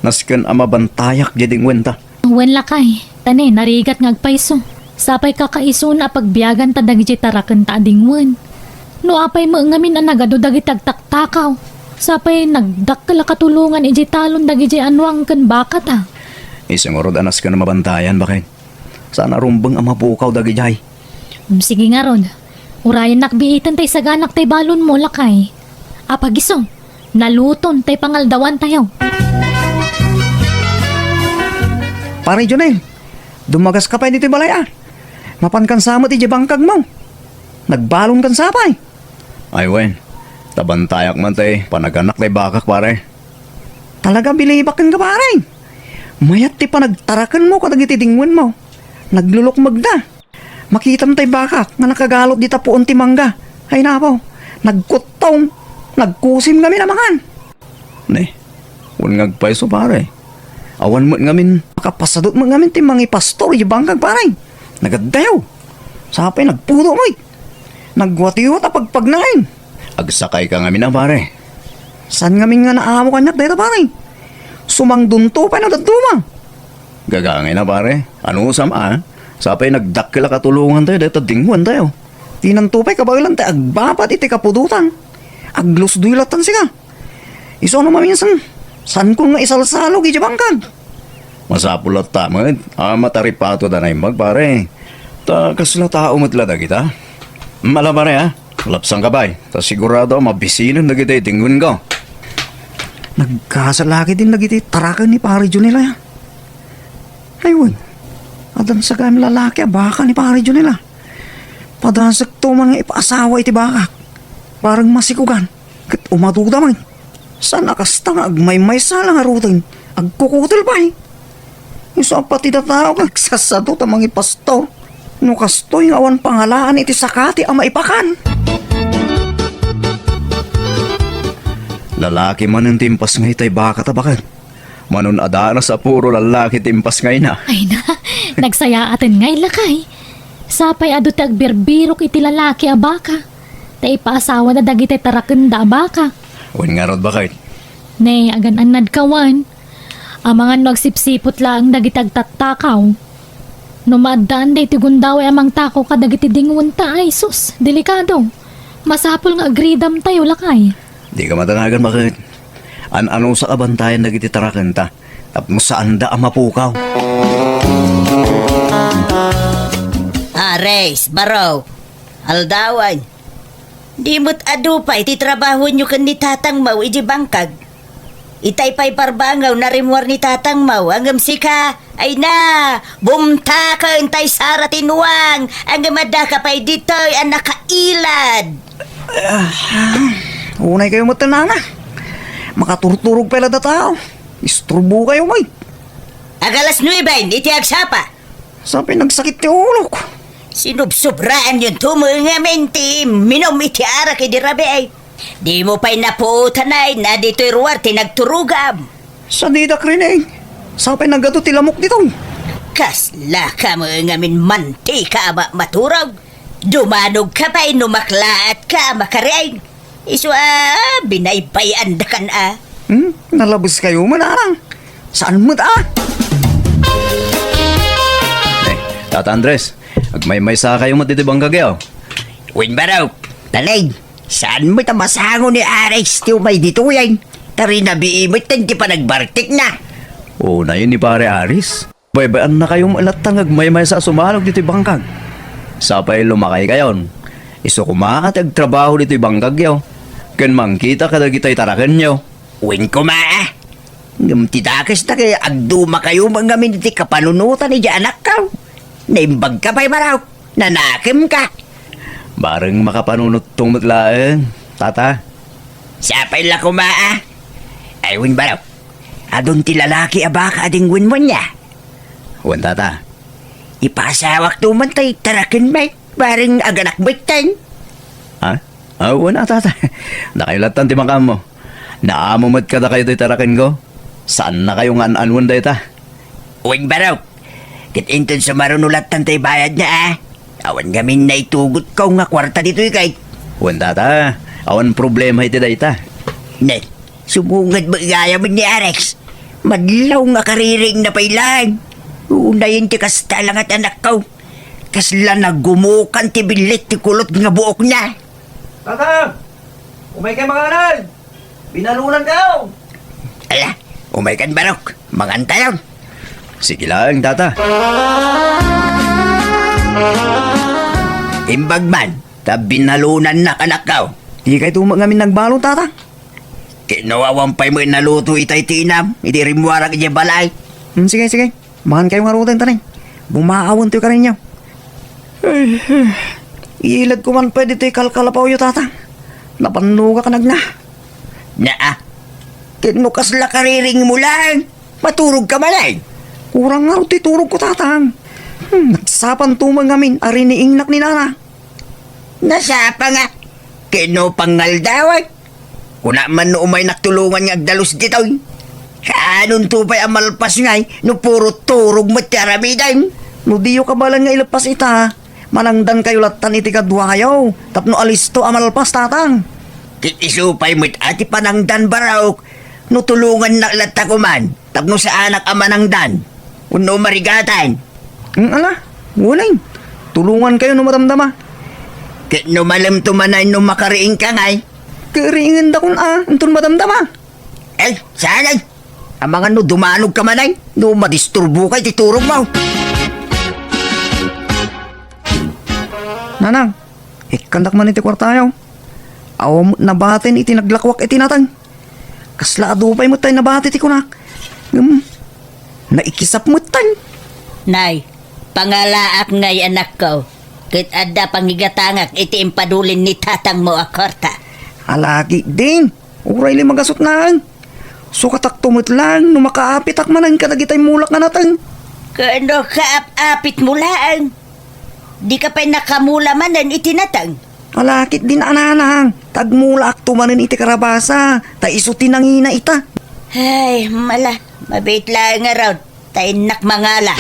Nasken a mabantayak diay dingwenta. Wen lakay, ta ne, narigat nga agpayso. Sapay kakaisuna a pagbiaganta dagiti tarakenta a dingwen. No apay met ngamin a nagadu dagiti agtaktakaw. Sapay nagdakkel a katulongan idiay talon dagidiay anuang ken bakata. Isu ngarud a nasken a mabantayan, baket. Saan a rumbeng a mapukaw dagidiay. Mm, sige ngarud. Urayennak biiten tay saganak tay balonmo, lakay. Apagiso, naluton tay pangaldawantayo. Pare Jonel, dumagaska pay ditoy balay, a. Mapankansa met idiay bangkagmo. Nagbalonkansa pay. Ay wen, ta bantayak man tay panaganak tay bakak, pare. Talaga, bilibak kenka, pare. Mayat ti panagtarakenmo kadagiti dingwenmo. Naglulukmegda. Makitam tay bakak nga nakagalot dita puon ti mangga. Ay napo, nagkuttong, nagkusim ngamin a mangan. Ne, wen nga agpayso, pare. Awan met ngamin, makapasadut met ngamin ti mangipastor idiay bangkag, pare. Nagaddayo. Sapay nagpudo met. Nagwatiwat a pagpagnain. Agsakayka ngamin a, pare. Saan ngamin nga naamo kaniak dayta, pare? Sumangdunto pay no dadduma. Gagangay na, pare. Anusam a? Sapay nagdakkel a katulongantayo dayta dingwentayo. Dinanto pay kabaelan ti agbabad iti kapudotan. Aglusdoy lattan sika. Isu a no maminsan, saanko nga isalsalog idiay bangkag. Masapul latta met a mataripatod a naimbag, pare. Ta kasla tao met la dagita. Mala, pare, a. Lapsangka pay, ta sigurado a mabisinen dagiti dingwenko. Nagkasala ketdin dagiti taraken ni Pare Jonel, a. Ay wen, adda sagayam lalaki a baka ni Pare Jonel, a. Padasekto man nga ipaasawa iti bakak. Bareng masikugan. Ket umaduda met. Saan a kasta nga agmaymaysa la ngaruden, agkukutel pay. Isu a pati dataw nga agsasado ta mangipastor. No kastoy nga awan pangalaan iti sakati a maipakan. Lalaki manen ti impasngay tay baka ta baket. Manon adanas a puro lalaki ti impasngayna. Ay na, nagsayaaten ngay lakay. Sapay adu ti agbirbirok iti lalaki a baka. Ta ipaasawana dagiti tarakenda a baka. Wen ngarud, baket. Ne, agan-annadka wen. Amangan no agsipsipot laeng dagiti agtattakaw. No maaddaan daytoy gundaway a mangtakaw kadagiti dingwenta, ay sus, delikado. Masapul nga agridamtayo, lakay. Dika madanagan, baket. An-anusak a bantayan dagiti tarakenta tapno saanda a mapukaw. Ares, baro, aldawan. Di met adu pay ti trabahoenyo ken ni tatangmo idiay bangkag. Itay pay parbangaw narimmuar ni tatangmo, ngem sika, ay na, bumtaken tay sara ti nuang, ngem addaka pay ditoy a nakailad. Ah, unay kayo met, nana. Makaturturog pay la dataw. Isturbo kayo, may. Agalas nueben iti agsapa. Sapay nagsakit ti ulok. Sinubsubraanyon to met ngamin ti minum iti arak idi rabii. Dimo pay napuotan a ditoy ruar ti nagturogam. Sadidak rin, eh. Sapay nagadu ti lamok ditoy. Kaslaka met ngamin mantika a ma-, maturog. Dumanogka pay no maklaatka a makariing. Isu a binaybay-andakan a. Hmm? Nalabes kayo man, a. Saan met, a? Eh, Tata Andres, agmaymaysa kayo met ditoy bangkagyo. Wen, baro, talay, saan met a masango ni Ares ti umay ditoy, ay? Ta rinabii met ti panagbartekna. O, nayon ni Pare Ares. Baybay-annakayo met latta nga agmaymaysa a sumalog ditoy bangkag. Sapay lumakaykayon. Isu koma ti agtrabaho ditoy bangkagyo ken mangkita kadagitay tarakenyo. Wen koma, a. Ngem ti dakes ta ket agdumakayo met ngamin iti kapanunotan idiay anakko. Naimbagka pay, baro. Nanakemka. Bareng makapanunotto met laeng, Tata. Sapay la koma, a. Ay, wen, baro. Adun ti lalaki a baka a dingwenmo ania? Wen, Tata. Ipasawakto man tay taraken met, bareng aganak met ten. Ha? Ah, wen a, Tata. Dakayo lattan ti makaammo. Naamo met kadakayo ti tarakenko. Saannakayo nga an-anuen dayta. Wen, baro. Ket inton sumaruno lattan tay bayadna, a. Awan ngamin naitugotko nga kuarta ditoy, kay. Wen, Tata. Awan problema iti dayta. Ne, sumunged met gayam ni Ares. Madlaw nga kaririingna pay laeng. Unayen ti kasta la nga ti anakko. Kasla nagumukan ti billit ti kulot nga buokna. Tata! Umaykay mangan! Binalunan kayo! Ala, umay kan barok. Mangan tayo. Sige lang, tata. Imbag man, ta binalunannak, anakko. Di kay tumo ngamin nagbalo, tata. Kinuwawan pay mo naluto itay tinam, iti rimmuarak idiay balay. Hmm, sige, sige. Mangan kayo ngaruden, tanay. Bumaawan to'y karinyo. Ay, ay. Iiladko man pay ditoy kalkalapawyo, tata. Napannogak nagna. Naa. Ket no kasla kariring mo lang, maturog ka man, ay. Kurang nga ti turog ko, tatang. Hmm, nagsapan tumang ngamin, ari ni ingnak ni nana. Nasapa nga. Ket no pangaldawan. Kuna man no umay naktulongan nga agdalus ditoy. Kaanonto pay a malpas ngay no puro turog met ti aramiden? No diyo kabaelan nga ilepas ita, manangdan kayo lattan iti kaduayo tapno alisto a malpas, tatang. Ket isu pay met a ti panangdan, barok, no tulongannak latta koman tapno saanak a manangdan wenno marigatan. Ang ala, uling. Tulongan kayo no madamdama. Ket no malemto manen no makariing ka ngay? Kariingen dakon a, inton madamdama. Ay, sanay. Amangan no dumanog ka manen, no madisturbo ka iti turog mo. Nanang, ikkandak man iti kwartayo. Awan nabatin iti naglakwak iti natang. Kasla adu pay met tay nabati ti kunak. Ngem, naikisap met tay. Nay, pangalaak ngay, anakko, ket adda pangigatangak iti impadulin ni tatangmo a kuarta. Alaki din, uray li magasut naan. Sukatakto met lang no makaapitak manen kadagitay mulak nga nateng. Ken no kaap-apit mo laeng, di ka pay nakamula manen iti nateng. Alakit din ananang, tagmulaakto manen iti karabasa, ta isu ti nangina ita. Ay, mala, mabiit laeng ngarud, ta innak mangala.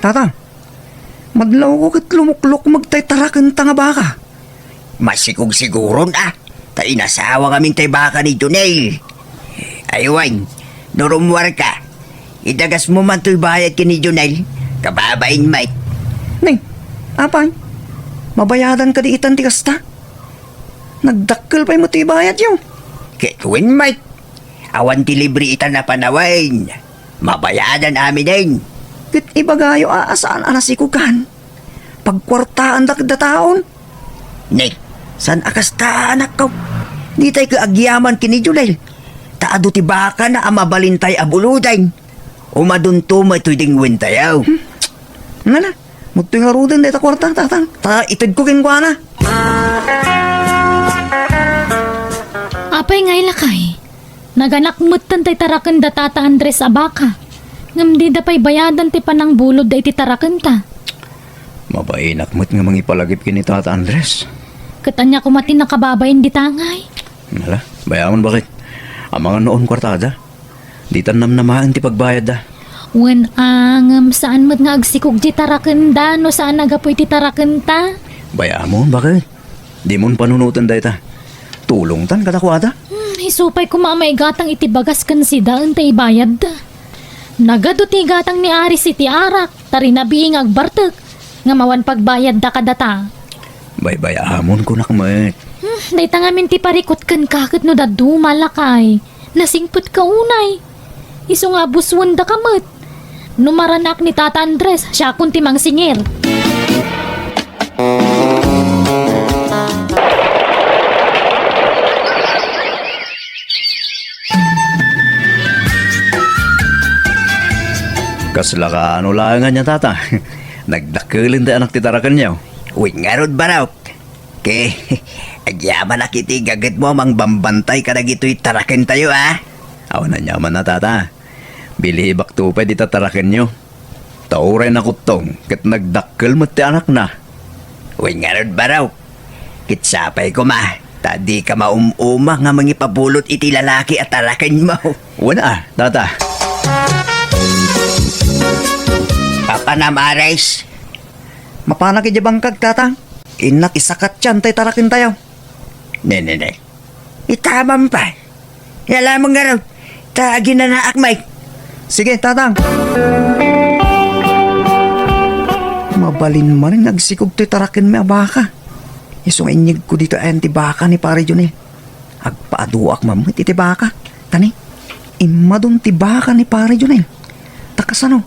Tata, madlawko ket lumuklok magtay tarakenta nga baka. Masikog siguron a, ta inasawa ngamin tay baka ni Junel. Ay wen, no rummuarka, idagasmo man toy bayad ken ni Junel, kababain met. Nay, apay, mabayadan kadi itan ti kasta? Nagdakkel pay met ti bayadyo. Ket wen met, awan ti libre itan a panawen. Mabayadan aminen. Ket ibagayo a, a saan a nasikugan. Pagkuartaandak dataon. Ne, saan a kasta, anakko? Ditay ket agyaman ken ni Junel. Ta adu ti bakana a mabalintay a buloden. Umadunto met toy dengwentayo. Hmm. Ngala, magtoy ngaruden dayta kuarta, tatang. Ta itedko kenkuana. Apay ngay, lakay? Naganak metten tay taraken da Tata Andres a baka, ngem dida pay bayadan ti panangbulodda iti tarakenta. Mabainak met nga mangipalagip ken ni Tata Andres. Ket ania koma ti nakababain dita ngay? Nala, bay-amon, baket. Amangan no kuartada. Ditan namnamaen ti pagbayadda. Wen a, ngem saan met nga agsikog ti tarakenda no saan a gapu iti tarakenta. Bay-amon, baket. Dimon panunoten dayta. Tulongtan kadakuada. Hmm, isu pay koma a maigatang iti bagas ken sida inton ibayadda. Nagadu ti igatang ni Aris iti arak, ta rinabii nga agbartek, ngem awan pagbayadda kadata. Baybay-amon kunak met. Hmm, dayta ngamin ti parikut kenka ket no dadduma, lakay. Nasingpetka unay. Isu nga abuswendaka met. No maranak ni Tata Andres, siakon ti mangsingir. Kasla kaano laeng ania, Tata? Nagdakkelen ti anak ti tarakenyo. Wen ngarud, barok. Ke, agyamanak iti gagetmo a mangbambantay kadagitoy tarakentayo, a? Awan aniamanna, Tata. Bilibakto pay dita tarakenyo. Ta uray nakuttong ket nagdakkel met ti anakna. Wen ngarud, barok. Ket sapay koma, ta dika maum-uma nga mangipabulod iti lalaki a tarakenmo. Wen a, Tata. Papanam, Aris. Mapanak idiay bangkag, Tata. Innak isakatyan tay tarakentayo. Ne, ne, ne. Itamam pay. Yalaman ngarud, ta aginanaak met. Sige, Tatang. Mabalin manen nga agsikog toy tarakenmi a baka. Isu nga inyegko ditoy ayan ti baka ni Pare Jonel. Agpaaduak man met iti baka. Ta ni, immadun ti baka ni Pare Jonel. Ta kasano?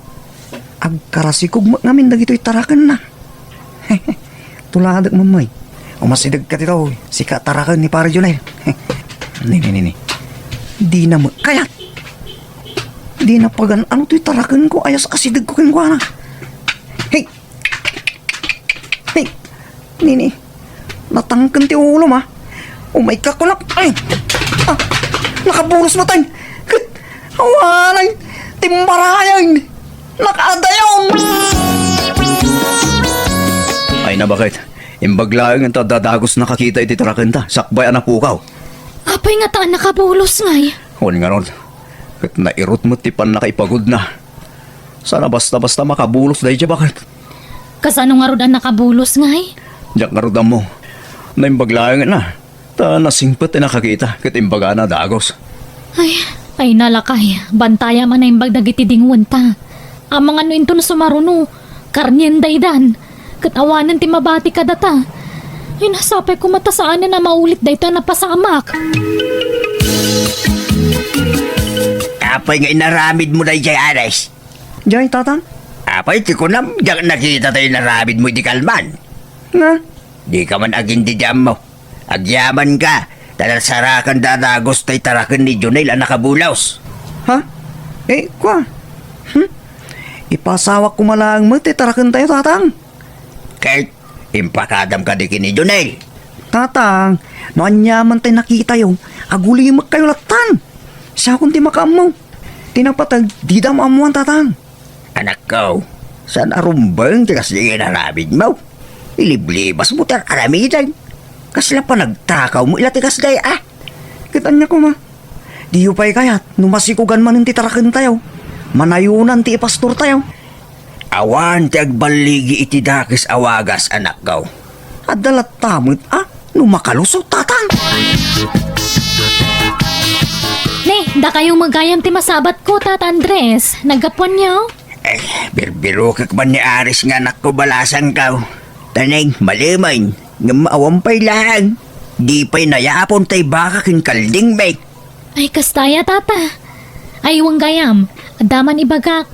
Agkarasikog met ngamin dagitoy tarakenna. Tuladek, Mammay. Umasidegka ditoy, sika taraken ni Pare Jonel. Ni, ni, ni, ni. Dina met kayat. Dina pagan-ano toy tarakenko, ayas asidegko kenkuana. Hey! Hey! Ni, ni. Natangken ti ulom, a. Umayka, kunam. Ay! Ah! Nakabulos met, ay! Ket, awanen! Timbarayen! Nakaadayon! Ay na, baket. Imbag laeng ta dadagos nakakita iti tarakenta, sakbay a napukaw. Apay ngata a nakabulos ngay? Wen ngarud, ket nairut met ti pannakaipagudna. Saan a basta-basta makabulos daydiay, baket. Kasano ngarud a nakabulos ngay? Diak ngarud ammo. Naimbag laeng na. Ta nasingpet ti nakakita ket imbagana a dagos. Ay, ay na lakay, bantayam a naimbag dagiti dinguenta. Amangan no inton sumaruno, karnien daydan. Ket awanen ti mabati kadata. Ay, nasapay koma ta saanen a maulit daytoy a napasamak. Apay nga inaramidmo daydiay, Ares? Jay, Tatang? Apay ti kunam, diak nakita ti inaramidmo idi kalman. Nga? Dika man agin-, di ammo. Agyamanka, ta nasarakanda a dagos tay taraken ni Jonel a nakabulos. Ha? Eh, kua? Hmm? Ipasawak koma laeng met ti tarakentayo, Tatang. Ket impakadam kadi ken ni Jonel. Tatang, no aniaman tay nakitayo, agulimekkayo lattan. Siakon ti makaammo. Ti napateg, dida ammoan, Tatang. Anakko, saan a rumbeng ti kasdi nga inaramidmo? Iliblibasmo ti aramiden. Kasla panagtakawmo ila ti kasdi, a? Ket ania koma? Diyo pay kayat no masikogan manen ti tarakentayo? Manayonan ti ipastortayo? Awan ti agballigi iti dakes a wagas, anakko. Adda latta met, a? No makalusot, Tatang. Ne, dakayo met gayam ti masabatko, Tata Andres. Naggapuanyo? Eh, birbirokek man ni Aris nga anakko, balasangko. Taneng, malemen, ngem awan pay laeng. Di pay nayapon tay baka ken kaldingmi. Ay, kasta aya, Tata. Ay, wen gayam, adda man ibagak.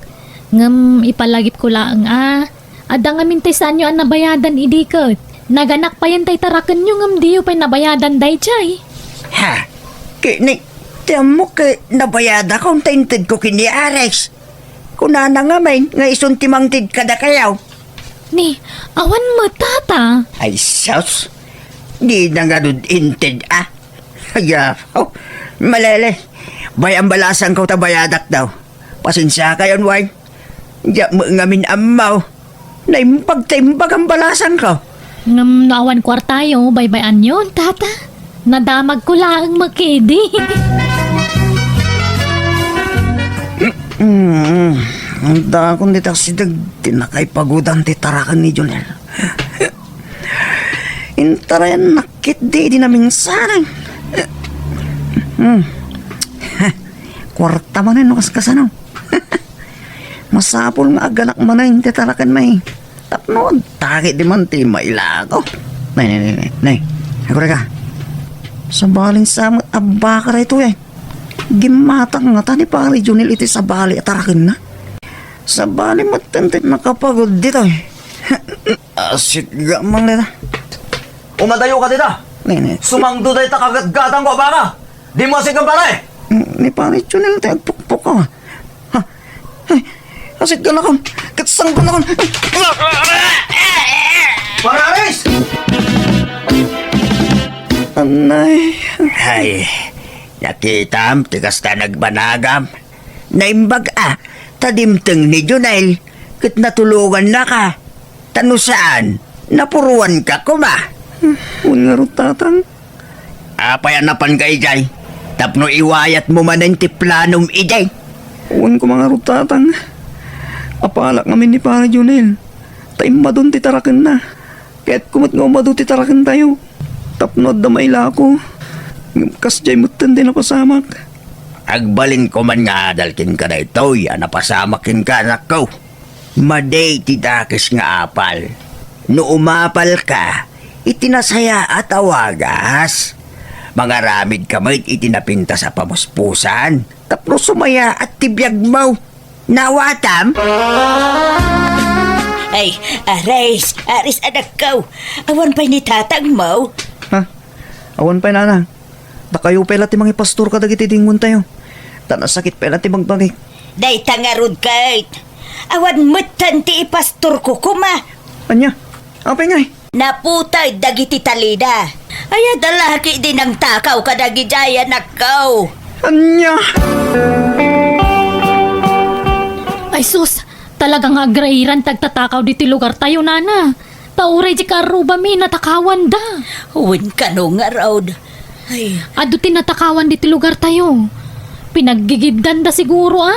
Ngem ipalagipko laeng a, adda ngamin ti saanyo a nabayadan idi ket naganak payen tay tarakenyo ngem diyo pay nabayadan daydiay. Ha? Ket ni, ti ammok ket nabayadakon ta intedko ken ni Aris. Kunana ngamin nga isun ti mangted kadakayo. Ni, awan met, Tata. Ay, sus. Dina ngarud inted, a. Ay, apo. Malele. Bay-am, balasangko, ta bayadak daw. Pasensiakayon, wen. Diak met ngamin ammo. Naimbag ta imbagam, balasangko. Ngem no awan kuartayo, baybay-anyon, Tata. Nadamagko laeng met idi. Mm, dakon ti tasideg ti nakaipagudan ti taraken ni Jonel. Intarayan nakit di, di namingsanan. Hmm. Kuarta manen no kaskasano. Masapul nga aganak manen ti taraken, may. Tapno adda ketdi man ti mailako. Nay, nay, nay, nay, nay. Agurayka. Sabalin sa met a baka daytoy, ay. Gimmatang ngata ni Pare Jonel iti sabali a tarakenna. Sabali met ti nakapagud ditoy. Asit ga man dita. Umadayo ka dita. Nay, nay. Sumangdo dayta kagatgatangko a baka. Dimo asikkan, pare. Ni Pare Jonel ti agpukpok, a. Ha? Ay, asit ka nakon. Katsang ka nakon. Pare Aris! Anay. Ay, nakitam ti kasta nagbanagam. Naimbag a, ta dimteng ni Jonel, ket natulongannaka. Ta no saan, napuruanka koma. Wen ngarud, Tatang. Apay a napanka idiay? Tapno iwayatmo manen ti planom idiay. Wen koma ngarud, Tatang. Apalak ngamin ni Pare Jonel. Ta immadun ti tarakenna. Kayatko met nga umadu ti tarakentayo. Tapno adda mailako. Ngem kasdiay metten ti napasamak. Agbalinko man nga adal kenka daytoy a napasamak kenka, anakko. Madi ti dakes nga apal. No umapalka, iti nasayaat a wagas. Mangaramidka met iti napintas a pamuspusan tapno sumayaat ti biagmo. Naawatam? Ay, Aris, Aris, anakko. Awan pay ni tatangmo? Ha? Awan pay, nana. Dakayo pay la ti mangipastor kadagiti dingontayo. Ta nasakit pay la ti bagbagik. Dayta ngarud ket. Awan metten ti ipastorko koma. Ania? Apay ngay? Naputay dagiti talina. Ay, adda la ketdi nangtakaw kadagijay anakko. Ania? Ay sus, talaga nga agrairan ti agtatakaw ditoy lugartayo, nana. Ta uray di kaarrubami, natakawanda. Wen kano ngarud. Ay. Adu ti natakawan ditoy lugartayo. Pinaggigiddanda siguro, a?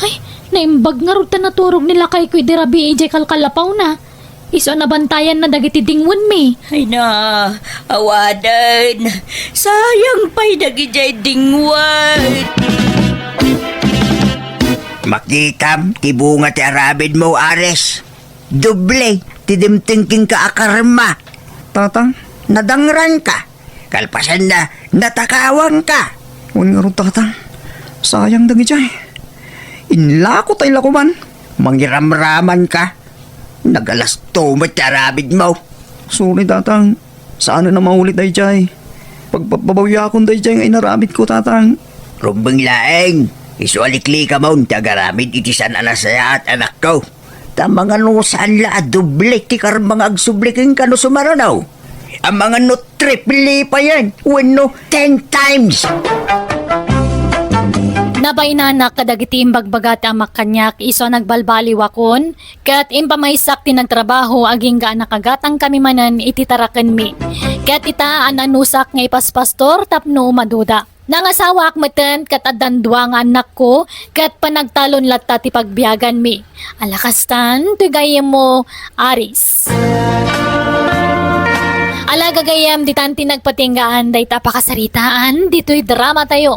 Ay, naimbag ngarud ta naturog ni lakayko idi rabii idiay kalkalapawna. Isu a nabantayanna dagiti dingwenmi. Ay na, awanen. Sayang pay dagijay dingwen. Makitam ti bunga ti aramidmo, Aris. Doble ti dimteng kenka a karma. Tatang? Nadangranka. Kalpasanna, natakawanka. Wen ngarud, tatang. Sayang dagijay. Inlako tay lakuman. Mangiramramanka. Nagalasto met ti aramidmo. Sorry, tatang. Saan a maulit dayjay. Pagpapabawiyakon dayjay nga inaramidko, tatang. Rumbeng laeng. Isu a liklikamon ti agaramid iti saan a nasayaat, anakko. Ta mangano saan la a doble ti karma nga agsubli kenka no sumaruno? Amangan no triple payen wenno ten times. Nabainanak kadagiti imbagbaga ti amak kaniak isu a nagbalbaliwakon, ket impamaysak ti nagtrabaho agingga a nakagatangkami manen iti tarakenmi. Ket ita, an-anusak nga ipaspastor tapno umaduda. Nangasawaak metten ket addan dua nga annakko, ket panagtalon latta ti pagbiaganmi. Ala kastan, toy gayyemmo, Aris. Ala gagayyem, ditan ti nagpatinggaan dayta a pakasaritaan ditoy dramatayo.